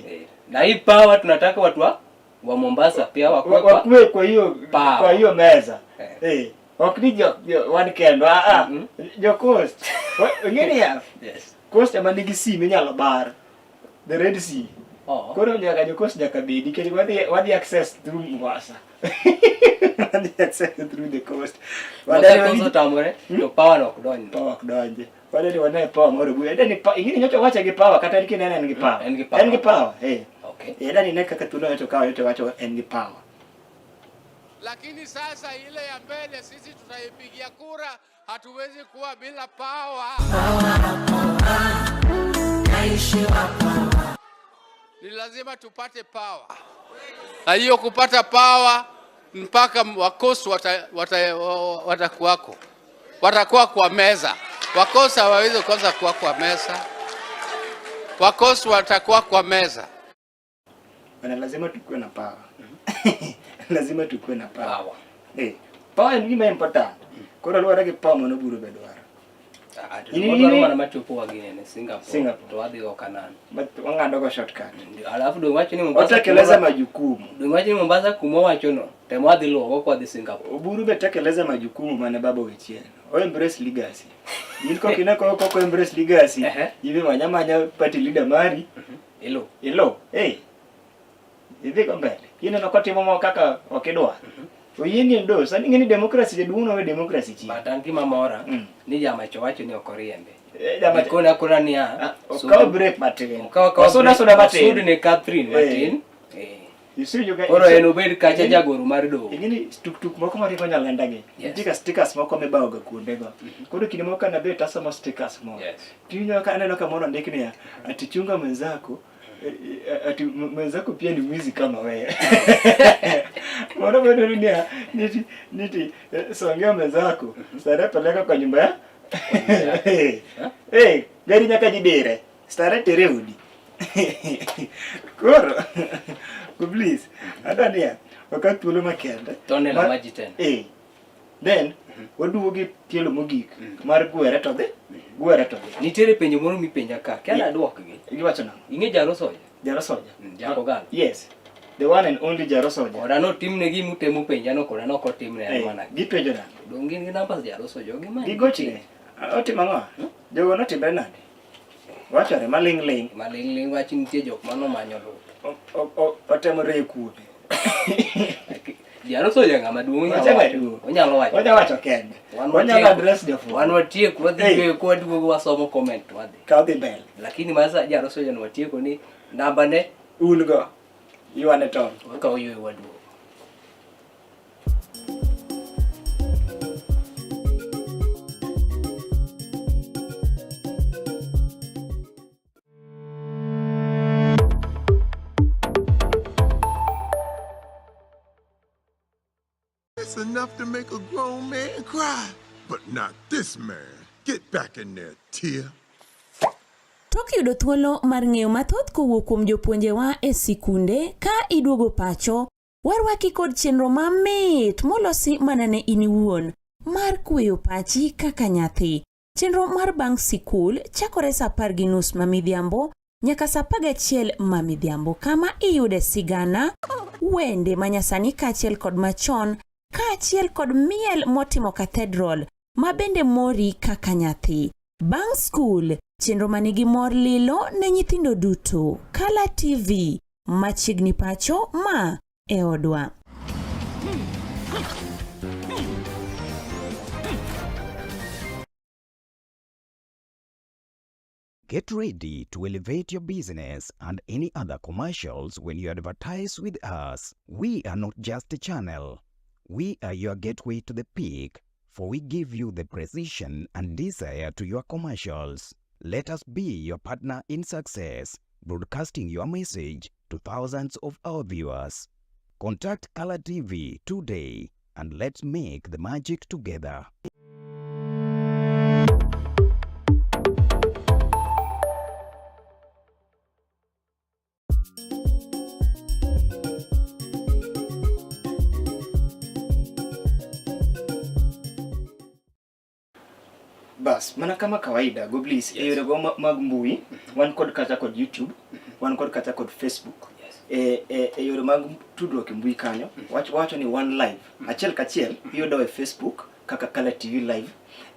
A: Na hii power tunataka watu wa wa Mombasa pia wakuwe kwa
B: Wakue kwa hiyo
A: Power.
B: kwa hiyo meza. Eh. Ok ni jo, jo wan kendo ah ah. Jo coast. Ng'eni ya.
A: Yes.
B: Coast ema nigi sea minyalo bar. The Red Sea.
A: Oh.
B: Koro nyaka jo coast nyaka bedi nikech wadhi wadhi access through Mombasa. wadhi access through the coast.
A: Wadani koso tamore to power no ok donj.
B: Power ok donji. Wadani wane power moro buya. Wadani pa ingini nyocha wacha gi power kata en kinene en gi power.
A: En gi power.
B: En gi power. Eh.
A: Okay.
B: Eh dani ne kaka thuolo nyocha kawo nyocha wacho en gi power.
M: Lakini sasa ile ya mbele sisi tutaipigia kura, hatuwezi kuwa bila power. Ni lazima tupate power, na hiyo kupata power mpaka wakosi watakuwako, watakuwa kwa meza. Wakosi hawawezi kosa kuwa kwa meza, wakosi watakuwa kwa meza.
B: Bana lazima tukue na power. lazima tukue na power. Power. Eh. Power en gima important. Koro luwore gi power mano biro be dwaro.
A: Wadwaro mana machopo wa ginene Singapore,
B: Singapore.
A: to wadhi go Canaan.
B: But wang'ado go shortcut.
A: Alafu dong wacho ni Mombasa
B: Otekeleza majukumu.
A: Dong wacho ni Mombasa kuma wacho no, temo wadhi luwo go kwadhi Singapore.
B: Oburu be tekeleza majukumu mane baba owechien. O embrace legacy. In kok ine ko kok embrace legacy, idhi manya manya party leader mari.
A: Ilo.
B: Ilo. Eh. Idhi go mbele. Ineno kotimo moko kaka ok idwar. Oyieni endorse. Sani ing'e ni democracy jaduong' nowe democracy chien.
A: But an gima mora ni jamacho wacho ni ok oriembe.
B: Eh, jamacho-
A: Nikone akona niya,
B: Okawo break matin.
A: Okawo akawa
B: Osuna
A: break,
B: suna matin.
A: osud ne Catherine matin. Eh.
B: Isiwinjo ka-
A: Koro en obed kacha jagoro mar doho.
B: Ing'eni tuktuk moko maringo Nyalenda gi. Nitie ka stickers moko mibawo ga kuondego. Koro kinde moko kanadhi to asomo stickers moko. Tiwinjo ka aneno ka moro ondik niya, ati chunga mwenzako eh, eh, ati mwenzako pia ni mwizi kama wewe. Moro bedo niya, niti niti eh, songea mwenzako, starehe peleka kwa nyumba ya Eh, eh, gari nyaka ji dire, starehe tere odi. Koro, ko please, adwa niya, wakaw thuolo makende.
A: Tone la
B: Ma-
A: maji tena.
B: Eh. Then, waduogo gi tielo mogik mar gwere to dhi, gwere to dhi.
A: Nitiere penjo moro mipenja ka, kia nadwokgi.
B: Iwacho nang'o?
A: Ing'e Jaro Soja?
B: Jaro Soja?
A: Jakogal.
B: Yes. The one and only Jaro Soja.
A: Koda notimne gima utemo penja no koda nok otimne an
B: Eh,
A: mana.
B: Gipenjo nang'o?
A: Dong gin gi numbers Jaro Soja, gimany.
B: Gigochne. Otimo ang'o? Jogo notimre nade? Wachore maling' ling'.
A: Maling' ling' wach nitie jok manomanyo luth.
B: Otemo reyo kuome.
A: Jaro Soja ng'ama duong' onyalo
B: Ocha
A: wacho.
B: maduong'.
A: Onyalo wacho.
B: Onyalo wacho kende.
A: Wan
B: Onyalo
A: watieko-
B: address jofwambo.
A: Wan watieko wadhi
B: Eh.
A: yweyo kwaduogo wasomo comment wadhi.
B: Ka odhi mbele.
A: Lakini masa Jaro Soja no watieko ni namba ne
B: un go ywane tong.
A: Wakawo yweyo waduogo.
I: It's enough to make a grown man cry, but not this man. Get back in there, Tia.
J: Tok yudo thuolo mar ng'eyo mathoth kowuok kuom jopuonjewa e sikunde ka iduogo pacho, warwaki kod chenro mamit molosi mana ne in iwuon mar kweyo pachi kaka nyathi. Chenro mar bang' sikul chakore sa 10:30 ma midhiambo nyaka sa 11 ma midhiambo kama iyude sigana, wende manyasani kaachiel kod machon kaachiel kod miel motimo cathedral. ma bende mori kaka nyathi. Bang' skul, chenro ma nigi mor lilo ne nyithindo duto. Kala TV, machiegni pacho ma e odwa.
K: Get ready to elevate your business and any other commercials when you advertise with us. We are not just a channel. We are your gateway to the peak, for we give you the precision and desire to your commercials. Let us be your partner in success, broadcasting your message to thousands of our viewers. Contact Color TV today and let's make the magic together.
B: Bas, mana kama kawaida, Goblis, e yorego mag mbui, wan kod kata kod YouTube, wan kod kata kod Facebook. E yore mag tudruok e mbui kanyo, wacho ni wan live. Achiel kachiel, iyudo e Facebook kaka Kala TV live,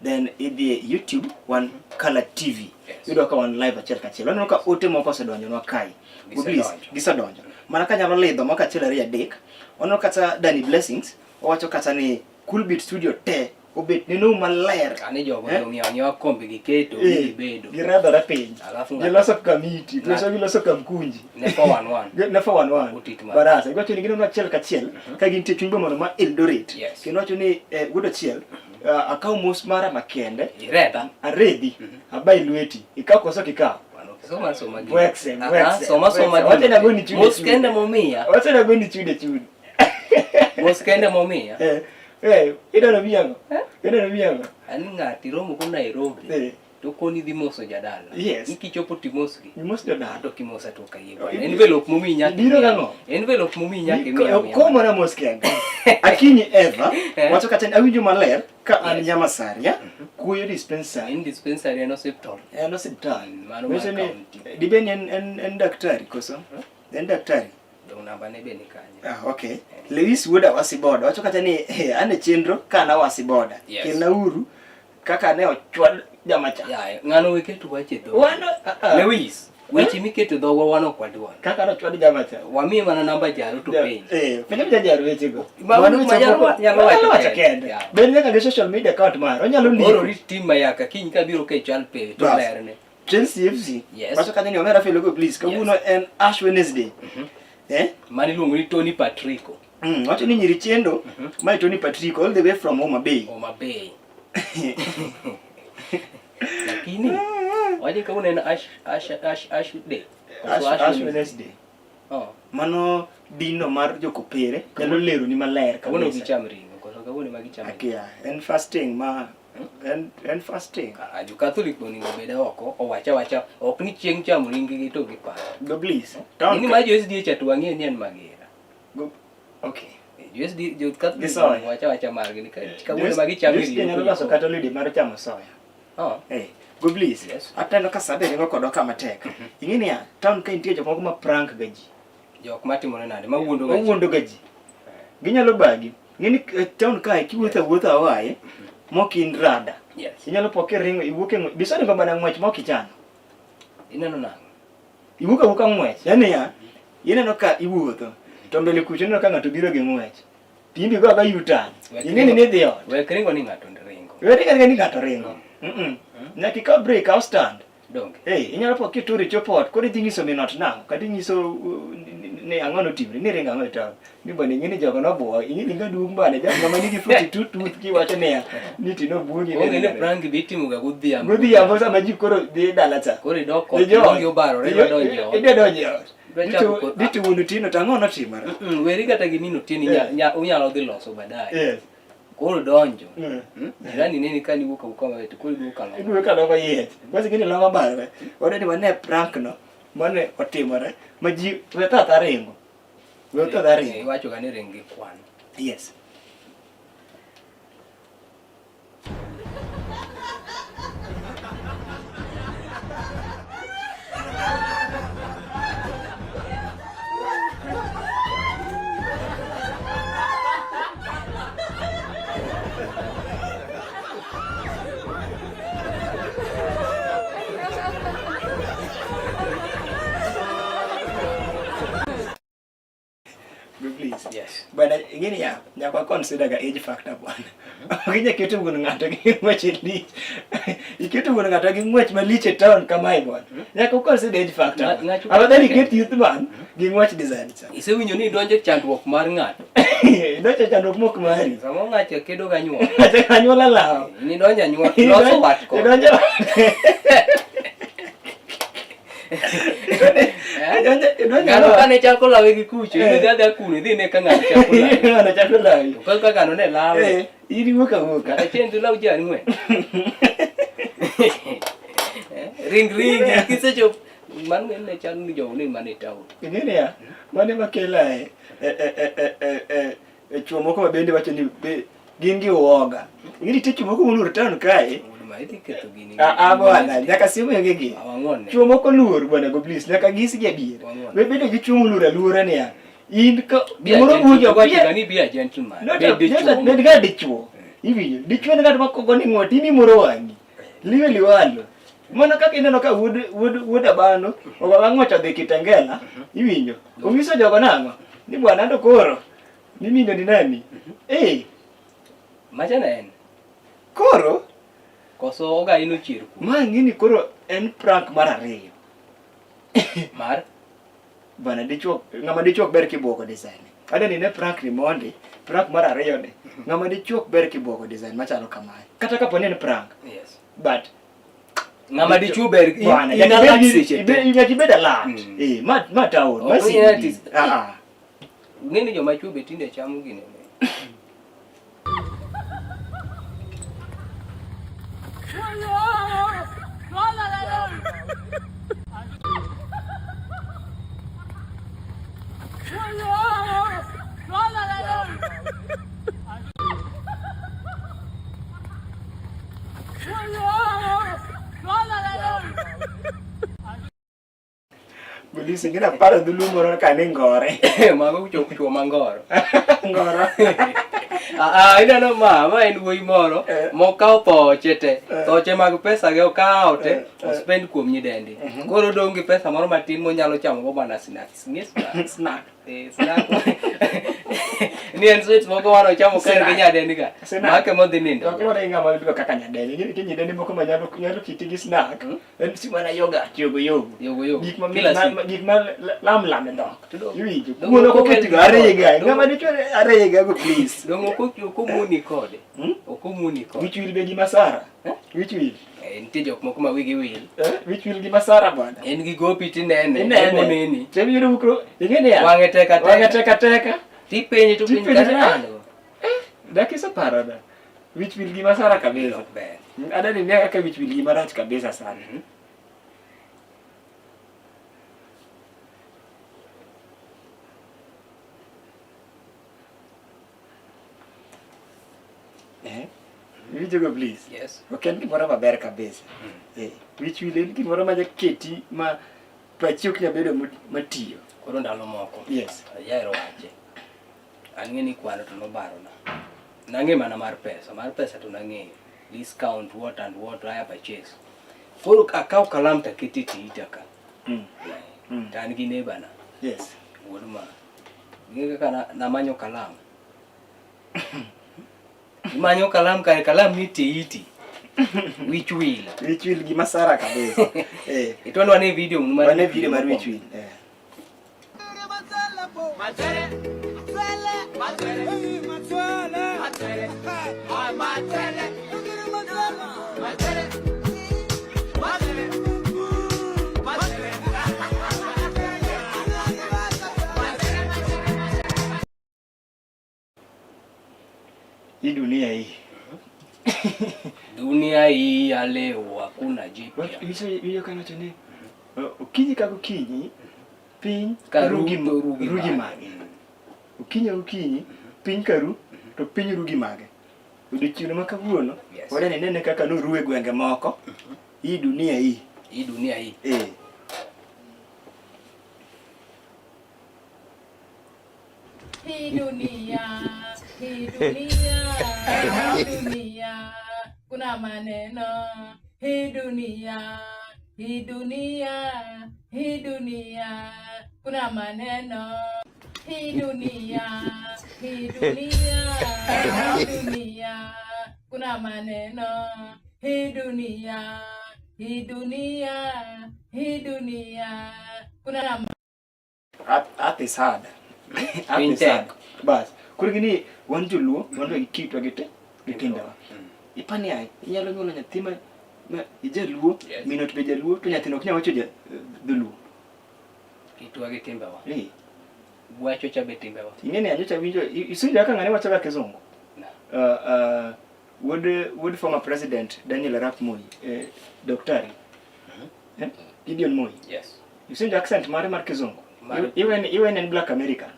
B: then idhi e YouTube wan Kala TV. Iyudo ka wan live achiel kachiel. Waneno ka ote moko osedonjonwa kae. Goblis, gisedonjo. Mana kanyalo lidho moko achiel ariyo adek, waneno kata Danny Blessings, owacho kata ni Cool Beat Studio te obet neno maler.
A: Ani jogo
B: Eh?
A: jong'iewo ang'iewa kombe giketo
B: Eh,
A: gibedo.
B: Giradhore piny.
A: Alafu ng'ato-
B: Giloso kamiti, giloso kamkunji.
A: Ne 411.
B: Ne 411.
A: Otit mar.
B: Barasa. Giwacho ni gineno achiel kachiel ka gintie chuny bomano ma Eldoret.
A: Yes.
B: Kendo wacho ni wuod achiel akaw mos mara makende.
A: Iredha.
B: Aredhi. Abai lweti. Ikaw koso ok ikaw?
A: Soma soma gini.
B: Bwekse,
A: Ah, ah,
B: bwekse.
A: Soma soma
B: bwekse. Wacha nagoni chude
A: Mos
B: chude.
A: kende momiya.
B: Wacha nagoni chude chude.
A: Mos kende momiya.
B: Eh, idwaro miyango? Idwaro miyango?
A: Ani ng'ati romo ko Nairobi. To koni dhi moso jadala.
B: Yes.
A: Ni kichopo timosgi.
B: Imos jodala.
A: To kimosa to kayie.
B: Oh,
A: Envelope momiyi nyaka.
B: Ibiro
A: imiya.
B: gang'o?
A: Envelope momiyi nyaka imiya. miya.
B: Ko mana mos kende. Akinyi Eva, wacho kata ni awinjo maler ka an Nyamasaria, kuoyo dispensary.
A: En dispensary en osiptal.
B: En osiptal.
A: Mano mar
B: Manyiso ni
A: county.
B: dibed ni en daktari koso? En daktari.
A: Dong namba ne be ni kanyo.
B: Ah, okay. Lewis wuod Awasi Boda wacho kata ni an e chenro ka an Awasi Boda.
A: Yes.
B: Kelnauru kaka ne ochwad jamacha.
A: Yaye, ng'ano we keto wach e dhogi.
B: Wano
A: Lewis, weche miketo e dhogwa wan ok wadwar.
B: Kaka ne ochwad jamacha.
A: Wamiye mana namba jaro to penj.
B: Penjo ja jaro wechego.
A: Ma- ma nyalo- nyalo wacho
B: wacho
A: kende.
B: kende.
A: Yeah.
B: Bed nyaka gi social media account mare. Onyalo ndiko.
A: Koro rit tim mayaka kiny kabiro ke chal pe to
B: Bas.
A: lerne.
B: Chelsea FC.
A: Yes.
B: Wacho kanyo ni omera Felo please. Kawuono en Ash Wednesday. Eh?
A: Mano iluongo ni Tony Patrico.
B: Wacho ni nyiri chendo. Mae Tony Patrick all the way from Homa Bay.
A: Homa Bay. Lakini waje kawuono en Ash Ash Ash Ash Day. Koso
B: Ash Wednesday.
A: Oh.
B: Mano dino mar jokopere nyalo leroni maler
A: Kawuono
B: kabisa.
A: gicham ring'o koso kawuono ema gicham ring'o.
B: Akia, en fasting ma en fasting.
A: Ah, jo Catholic onego obed oko owach awacha ok ni chieng' chamo ring-gi to giparo.
B: Go please.
A: Ni ma jo SDA cha to wang'eyo ni en magera.
B: Go, okay.
A: Jo SDA jo Catholic
B: Gi soya.
A: onego wach awacha margi ni kawuono ma gichamo
B: Jo SDA
A: ring'o.
B: nyalo loso kata holiday mar chamo soya.
A: Oh.
B: Go please. Ataneno ka sabe ringo kodwa ka matek. Ing'e niya, town ka nitie jok moko ma prank ga ji.
A: Jok matimore nade? Mawuondo ga ji.
B: Mawuondo ga ji. Ginyalo bagi. Ing'e ni town kae kiwuotho awuotha awaye mok in rada.
A: Yes.
B: Inyalo po kiringo iwuok e ng'wech. Bisoringo mana ng'wech mok ichano.
A: Ineno nang'o?
B: Iwuok awuoka ng'wech. Yaani ya, ineno ka iwuotho to mbele kucho ineno ka ng'ato biro gi ng'wech. To in be igo agoya U-turn. Ing'e ni nidhi ot.
A: Wek ringo ni ng'ato ringo.
B: Wek ringo ni ng'ato ringo. Nyaka ikaw break, ikaw stand.
A: Donge.
B: Inyalo po kituro ichopo ot, koro idhi nyiso min ot nang'o? Kata inyiso ni ang'o notimre, ni ringo ang'o e town. Ni bwana ing'e ni jogo nobuogi, ing'e ni ng'aduong' bwana, jal ng'ama nigi 42 tooth kiwacho niya, ni ti nobuogi.
A: Onge ni prank be itimo ga godhiambo.
B: Godhiambo sama ji koro dhi dala cha.
A: Koro idok ot,
B: Dhi joot.
A: donge obarore, idwa donjo e ot.
B: Idwa donjo e ot.
A: Idwa chako ko-
B: Dito wuon Otieno to ang'o notimore?
A: Weri kata gi min Otieno unyalo dhi loso baadaye.
B: Yes.
A: Koro donjo. Jirani neni ka niwuok awuoka maber to koro iduogo ka
B: Iduogo ka longo yiech. Kwanza gini longo barore. Wadwa ni wane prank no mane otimore ma ji we tho atha ringo. We tho atha ringo.
A: Iwacho ga ni ring gi kwan.
B: Yes.
A: Yes.
B: Bwana ing'eni ya nyaka consider ga age factor bwana. Ok inya keto wuon ng'ato gi ng'wech lich. Iketo wuon ng'ato gi ng'wech malich e town kamae bwana. Nyaka consider age factor.
A: Ng'ato-
B: Afadhali iket youth man gi ng'wech design cha.
A: Isewinjo ni idonjo e chandruok mar ng'ato.
B: Idonjo e chandruok mok mari.
A: Samoro ng'ato kedo gi anyuola.
B: Ng'ato anyuola lawo.
A: In idonjo anyuola, loso wat kode.
B: Idonjo
A: Ng'ano kane chako lawe gi kucho, idhi adhiya kuno, idhi ine ka ng'ano chako lawe.
B: Ng'ano chako lawi.
A: To kaka ng'ano ne lawe.
B: In iwuok awuoka.
A: Kata chieng' to ilaw ji ang'wen. Ring ring, kisechop mano ne chal ni jogo ne mana e town.
B: Ing'e niya, mano ema kela e e e e e e e chuo moko ma bende wacho ni be gin gi uoga. Ing'e nitie chuo moko moluor town kae.
A: Ma idhi ketho gini.
B: Ah ah bwana, nyaka simu onge gi.
A: Wang'one.
B: Chuo moko luor bwana go please, nyaka gis gi adier.
A: Wang'one.
B: We bedo gi chuo moluor aluora niya. In ka
A: Be a
B: gimoro
A: gentleman,
B: bujo
A: wacho ga ni be a gentleman.
B: Not
A: Bed
B: a
A: dichuo.
B: not a bed ga dichuo. Iwinjo, dichuo en ng'at ma kogo ni ng'o timi moro wang'i. Liwe liwalo. Mana kaka ineno ka wuod wuod wuod Abano ogo ng'wech odhi Kitengela, iwinjo. Onyiso jogo nang'o? Ni bwana ando koro mimindo ni nani? Eh,
A: Macha ne en.
B: koro
A: Koso ogai nochier kuom.
B: ma ng'ini koro en prank mar ariyo.
A: Mar
B: Bwana dichuo ng'ama dichuo ok ber kibuogo design. Adwa ni ne prank ni mondi, prank mar ariyo ni. Ng'ama dichuo ok ber kibuogo design machalo kamae. Kata kapo ni en prank,
A: Yes.
B: but
A: Ng'ama dichuo ber in
B: Bwana,
A: in
B: nyaka
A: alert
B: ibed gi-
A: seche te.
B: nyaka ibed alert. Eh, ma ma town, ma
A: Ok
B: CBD.
A: inyal tis-
B: Ah, ah.
A: Ung'e ni joma chuo be tinde chamo gini.
B: Polisi ngina paro dhulu moro ka ni ngore.
A: Mago chuo chuo mangoro.
B: Ngoro.
A: Ah, ah, ineno ma, ma en wuoyi moro mokawo thoche te. Thoche mag pesa ge okawo te, ospend kuom nyidendi. Koro odong' gi pesa moro matin monyalo chamo go mana snacks. Ng'e snack?
B: Snack.
A: Eh, snack. Ni en sweets moko mane ochamo ka en gi
B: Snack.
A: nyadendi ka.
B: Snack.
A: Make modhi nindo.
B: Ok luwore gi ng'ama idwa kaka nyadendi. Ing'e nitie nyidendi moko ma nyalo nyalo kiti gi snack. En si mana yogurt, yogo yogo.
A: Yogo yogo.
B: Gik ma
A: Kila
B: ma-
A: siku.
B: ma- gik ma lam lam e dhok. Iwinjo.
A: Dong'
B: Kuon ok
A: ok
B: oket go
A: owel
B: arega.
A: dong'
B: Ng'ama dichuo arega go please.
A: Dong' ok okomuni kode. Okomuni kode.
B: Wich wil be gi masara. Wich wil.
A: Eh, nitie jok moko ma wigi wil.
B: Eh, wich wil gi masara bwana.
A: En gi gopi tinene.
B: Inene.
A: Emoneni.
B: Tem yudo bukro. Ing'e niya.
A: Wang'e tek ateka.
B: Wang'e tek ateka.
A: Tipenje to penj
B: Tipenje
A: kata
B: to-
A: nade.
B: Dak iseparo da. Wich wil gi masara kabisa.
A: Ber.
B: Adani ne kaka wich wil gi marach kabisa sana. Eh? Iwinjo go please?
A: Yes.
B: Ok en gimoro maber kabisa. Eh, wich wil en gimoro ma jaketi ma pachi ok nyal bedo matiyo.
A: Koro ndalo moko.
B: Yes.
A: Ajaero wache. An ng'e ni kwano to nobarona. Nang'e mana mar pesa. Mar pesa to nang'eyo. Discount what and what I purchase. Koro akaw kalam to aketo e tiita ka. To an gi neighbor na.
B: Yes.
A: Wuod ma. Ing'e kaka namanyo kalam. Imanyo kalam kare kalam ni tie iti. Wich wil.
B: Wich wil gi masara kabisa. Eh.
A: Itwan wane video mar
B: Wane video mar wich wil. Eh. Hii dunia hii.
A: Dunia hii ya leo hakuna jipya.
B: Winjo ka iwacho ni okinyi ka gokinyi piny
A: Ka
B: ru gi
A: ru to ru gi
B: ru gi
A: mage.
B: mage. Okinyi ka gokinyi piny ka ru to piny ru gi mage. Odiochieng' ma kawuono
A: Yes.
B: wadwa ni inene kaka noru e gwenge moko. Hii dunia hii.
A: Hii dunia hii.
B: Eh.
C: Hii dunia, hii dunia, hii dunia, kuna maneno. Hii dunia, hii dunia, hii dunia, kuna maneno. Hii dunia, Hii dunia, hii dunia, kuna maneno. Hii dunia, hii dunia, hii dunia, kuna
B: Earth is hard. Earth is hard. Bas. Koro gini wan joluo wan gi kitwa gi te gi timbewa. Ipani ai inyalo nyuolo nyathi ma ma ijaluo min ot be jaluo to nyathino ok nyal wacho ja dholuo.
A: Kitwa gi timbewa.
B: Eh.
A: Wacho cha be timbewa.
B: Ing'e ni anyocha winjo isunjo kaka ng'ane wacho ga kizungu. Wuod wuod former president Daniel Arap Moi, eh, Daktari. Eh? Gideon Moi.
A: Yes.
B: Isunjo accent mare mar kizungu.
A: Mar-
B: Iwen iwen en black American.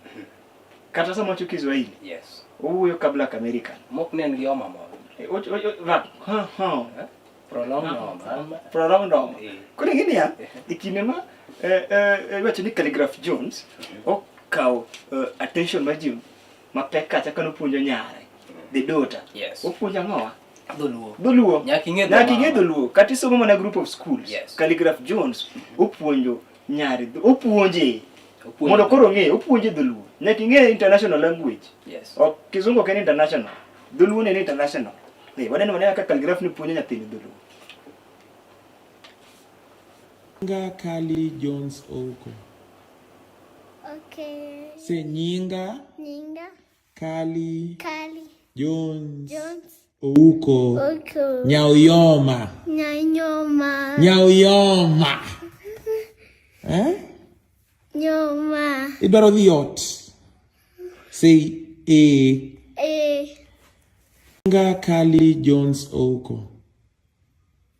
B: Kata sama wacho Kiswahili.
A: Yes.
B: Owuoyo ka black American.
A: Mok ne en gi homa moro.
B: Eh, va- ha, ha.
A: Prolong homa.
B: Prolonged homa.
A: Eh.
B: Koro ing'e niya, e kinde ma eh, eh, iwacho ni Khaligraph Jones okawo eh, attention mar ji mapek kacha kane opuonjo nyare, the daughter.
A: Yes.
B: Opuonjo ang'owa?
A: Dholuo.
B: Dholuo.
A: Nyaka ing'e dho
B: Nyaka ing'e
A: mama.
B: dholuo. Kata isomo mana group of schools.
A: Yes.
B: Khaligraph Jones opuonjo nyare, opuonje
A: Opuonjo.
B: mondo koro ong'e, opuonje dholuo. Nyaka ing'e international language.
A: Yes.
B: Ok kizungu ok en international. Dholuo ne en international. Eh, waneno maneno kaka Khaligraph ne puonjo nyathine dholuo.
N: Nyinga Kali Jones Ouko.
D: Okay.
N: Say Nyinga
D: Nyinga.
N: Kali
D: Kali.
N: Jones
D: Jones.
N: Ouko.
D: Ouko.
N: Nyauyoma.
D: Nyanyoma.
N: Nyauyoma. Eh?
D: Nyoma.
N: Idwaro dhi ot. Say eh.
D: Eh.
N: Nyinga Kali Jones Ouko.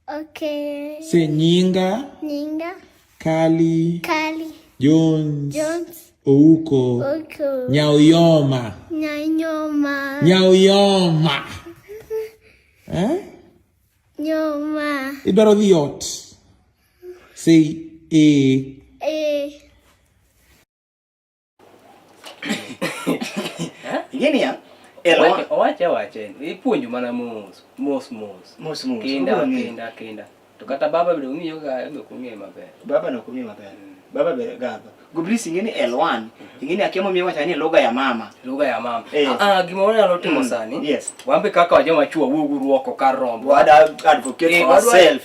D: Okay.
N: Say Nyinga
D: Nyinga.
N: Kali
D: Kali.
N: Jones
D: Jones.
N: Ouko.
D: Ouko.
N: Nyauyoma.
D: Nyanyoma.
N: Nyauyoma. Eh?
D: Nyoma.
N: Idwaro dhi ot. Say eh.
D: Eh.
B: Ing'e niya, L1
A: Owache awache, ipuonjo mana mos, mos mos.
B: Mos mos.
A: Kinda,
B: Obiro ng'eyo.
A: kinda, kinda. To kata baba bende ong'iyo ga, en be ok ong'eyo maber.
B: Baba no ok ong'eyo maber. Baba be gadho. Goblis ing'e ni L1, ing'e ni akia momiyo iwacho ni lugha ya mama.
A: Lugha ya mama.
B: Eh.
A: Ah, ah, gima wanyalo timo sani.
B: Yes.
A: Wan be kaka joma chuo wuoguru oko kar rombo.
B: Wada advocate
A: Eh,
B: for
A: wadwa-
B: ourselves.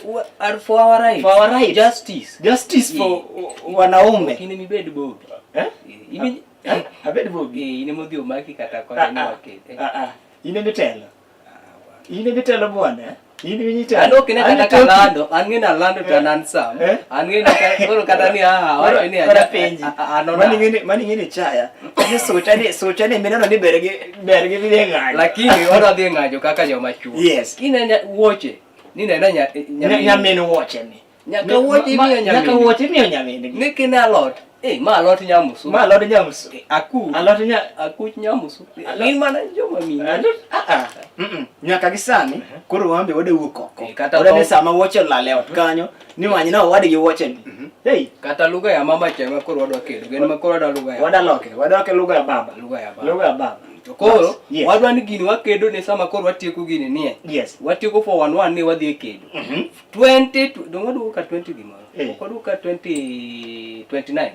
A: For our rights.
B: For our rights.
A: Justice.
B: Justice for wanaume.
A: Kine mibed bobi.
B: Eh?
A: Ibi
B: Abed bobi.
A: Eh, in emodhi omaki kata kocha ni wakete.
B: Ah, ah. In ema itelo. In ema itelo bwana. In ema itelo.
A: An ok ne
B: An
A: kata
B: itoki.
A: kalando, an ng'e ni alando to an handsome.
B: Eh?
A: An ng'e ni koro kata ni ah, awacho ni
B: Koro
A: aja-
B: penji.
A: a- anona.
B: Mani ng'e mani ng'e ni chaya. Ni sucha ni sucha ni mineno ni ber gi ber gi dhi ng'anyo.
A: Lakini wadwa dhi ng'anjo kaka joma chuo.
B: Yes.
A: Kinene wuoche, ni nena
B: Nyamin wuoche ni.
A: Nyaka wuoche imiyo nyamin.
B: Nyaka wuoche imiyo nyamin.
A: Ni kine alot. Eh, ma alot nyamusu.
B: Ma alot nyamusu.
A: Aku.
B: Alot nya
A: akuch nyamusu. Gin mana joma mine.
B: Alot ah ah. Nyaka gi sani koro wan be wada wuok oko.
A: Kata
B: Wada ni
A: tho-
B: sama wuoche olal e ot kanyo ni many na owadgi wuoche ni. Hey,
A: Kata lugha ya mama cha ema koro wadwa kedo. Gin ma koro wadwa lugha ya.
B: wada loke, wada loke lugha ya baba.
A: Lugha ya baba.
B: Lugha ya baba.
A: To koro
B: Yes.
A: wadwa ni gini wakedo ne sama koro watieko gini nie.
B: Yes.
A: Watieko 411 ni wadhi e kedo. 20 dong waduogo ka 20 gimoro.
B: Eh.
A: Ok waduogo ka 20 29th.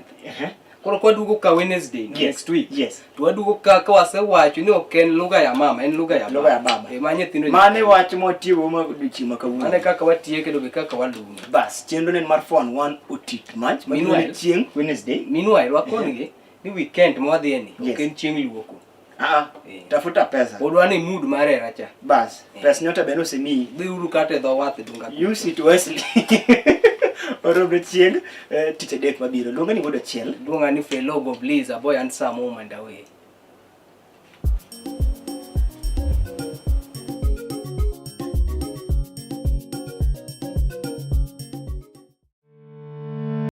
A: Koro kwaduogo ka Wednesday no,
B: Yes.
A: next week.
B: Yes.
A: To waduogo ka ka wasewacho ni ok en lugha ya mama, en lugha ya baba.
B: Lugha ya baba.
A: Eh, ma nyithindo
B: Mane wach mwatieko ma odiochieng' ma kawuono.
A: Mane kaka watieke to be kaka waluonge.
B: Bas, chenro ne en mar 411 otit mach ma
A: Meanwhile-
B: chieng' Wednesday.
A: Meanwhile, wakon-gi ni weekend ma wadhiye ni
B: Yes.
A: ok en chieng' luoko.
B: Ah, tafuta pesa.
A: Odwa ni mood mar hera cha.
B: Bas, pes nyota be nosemiyi.
A: Dhiuru kata e dho wath dunga.
B: Use it wisely. Oromre chieng' tich adek mabiro. Luonga ni wuod achiel.
A: Luonga ni Fellow Goblis, a boy and some woman away.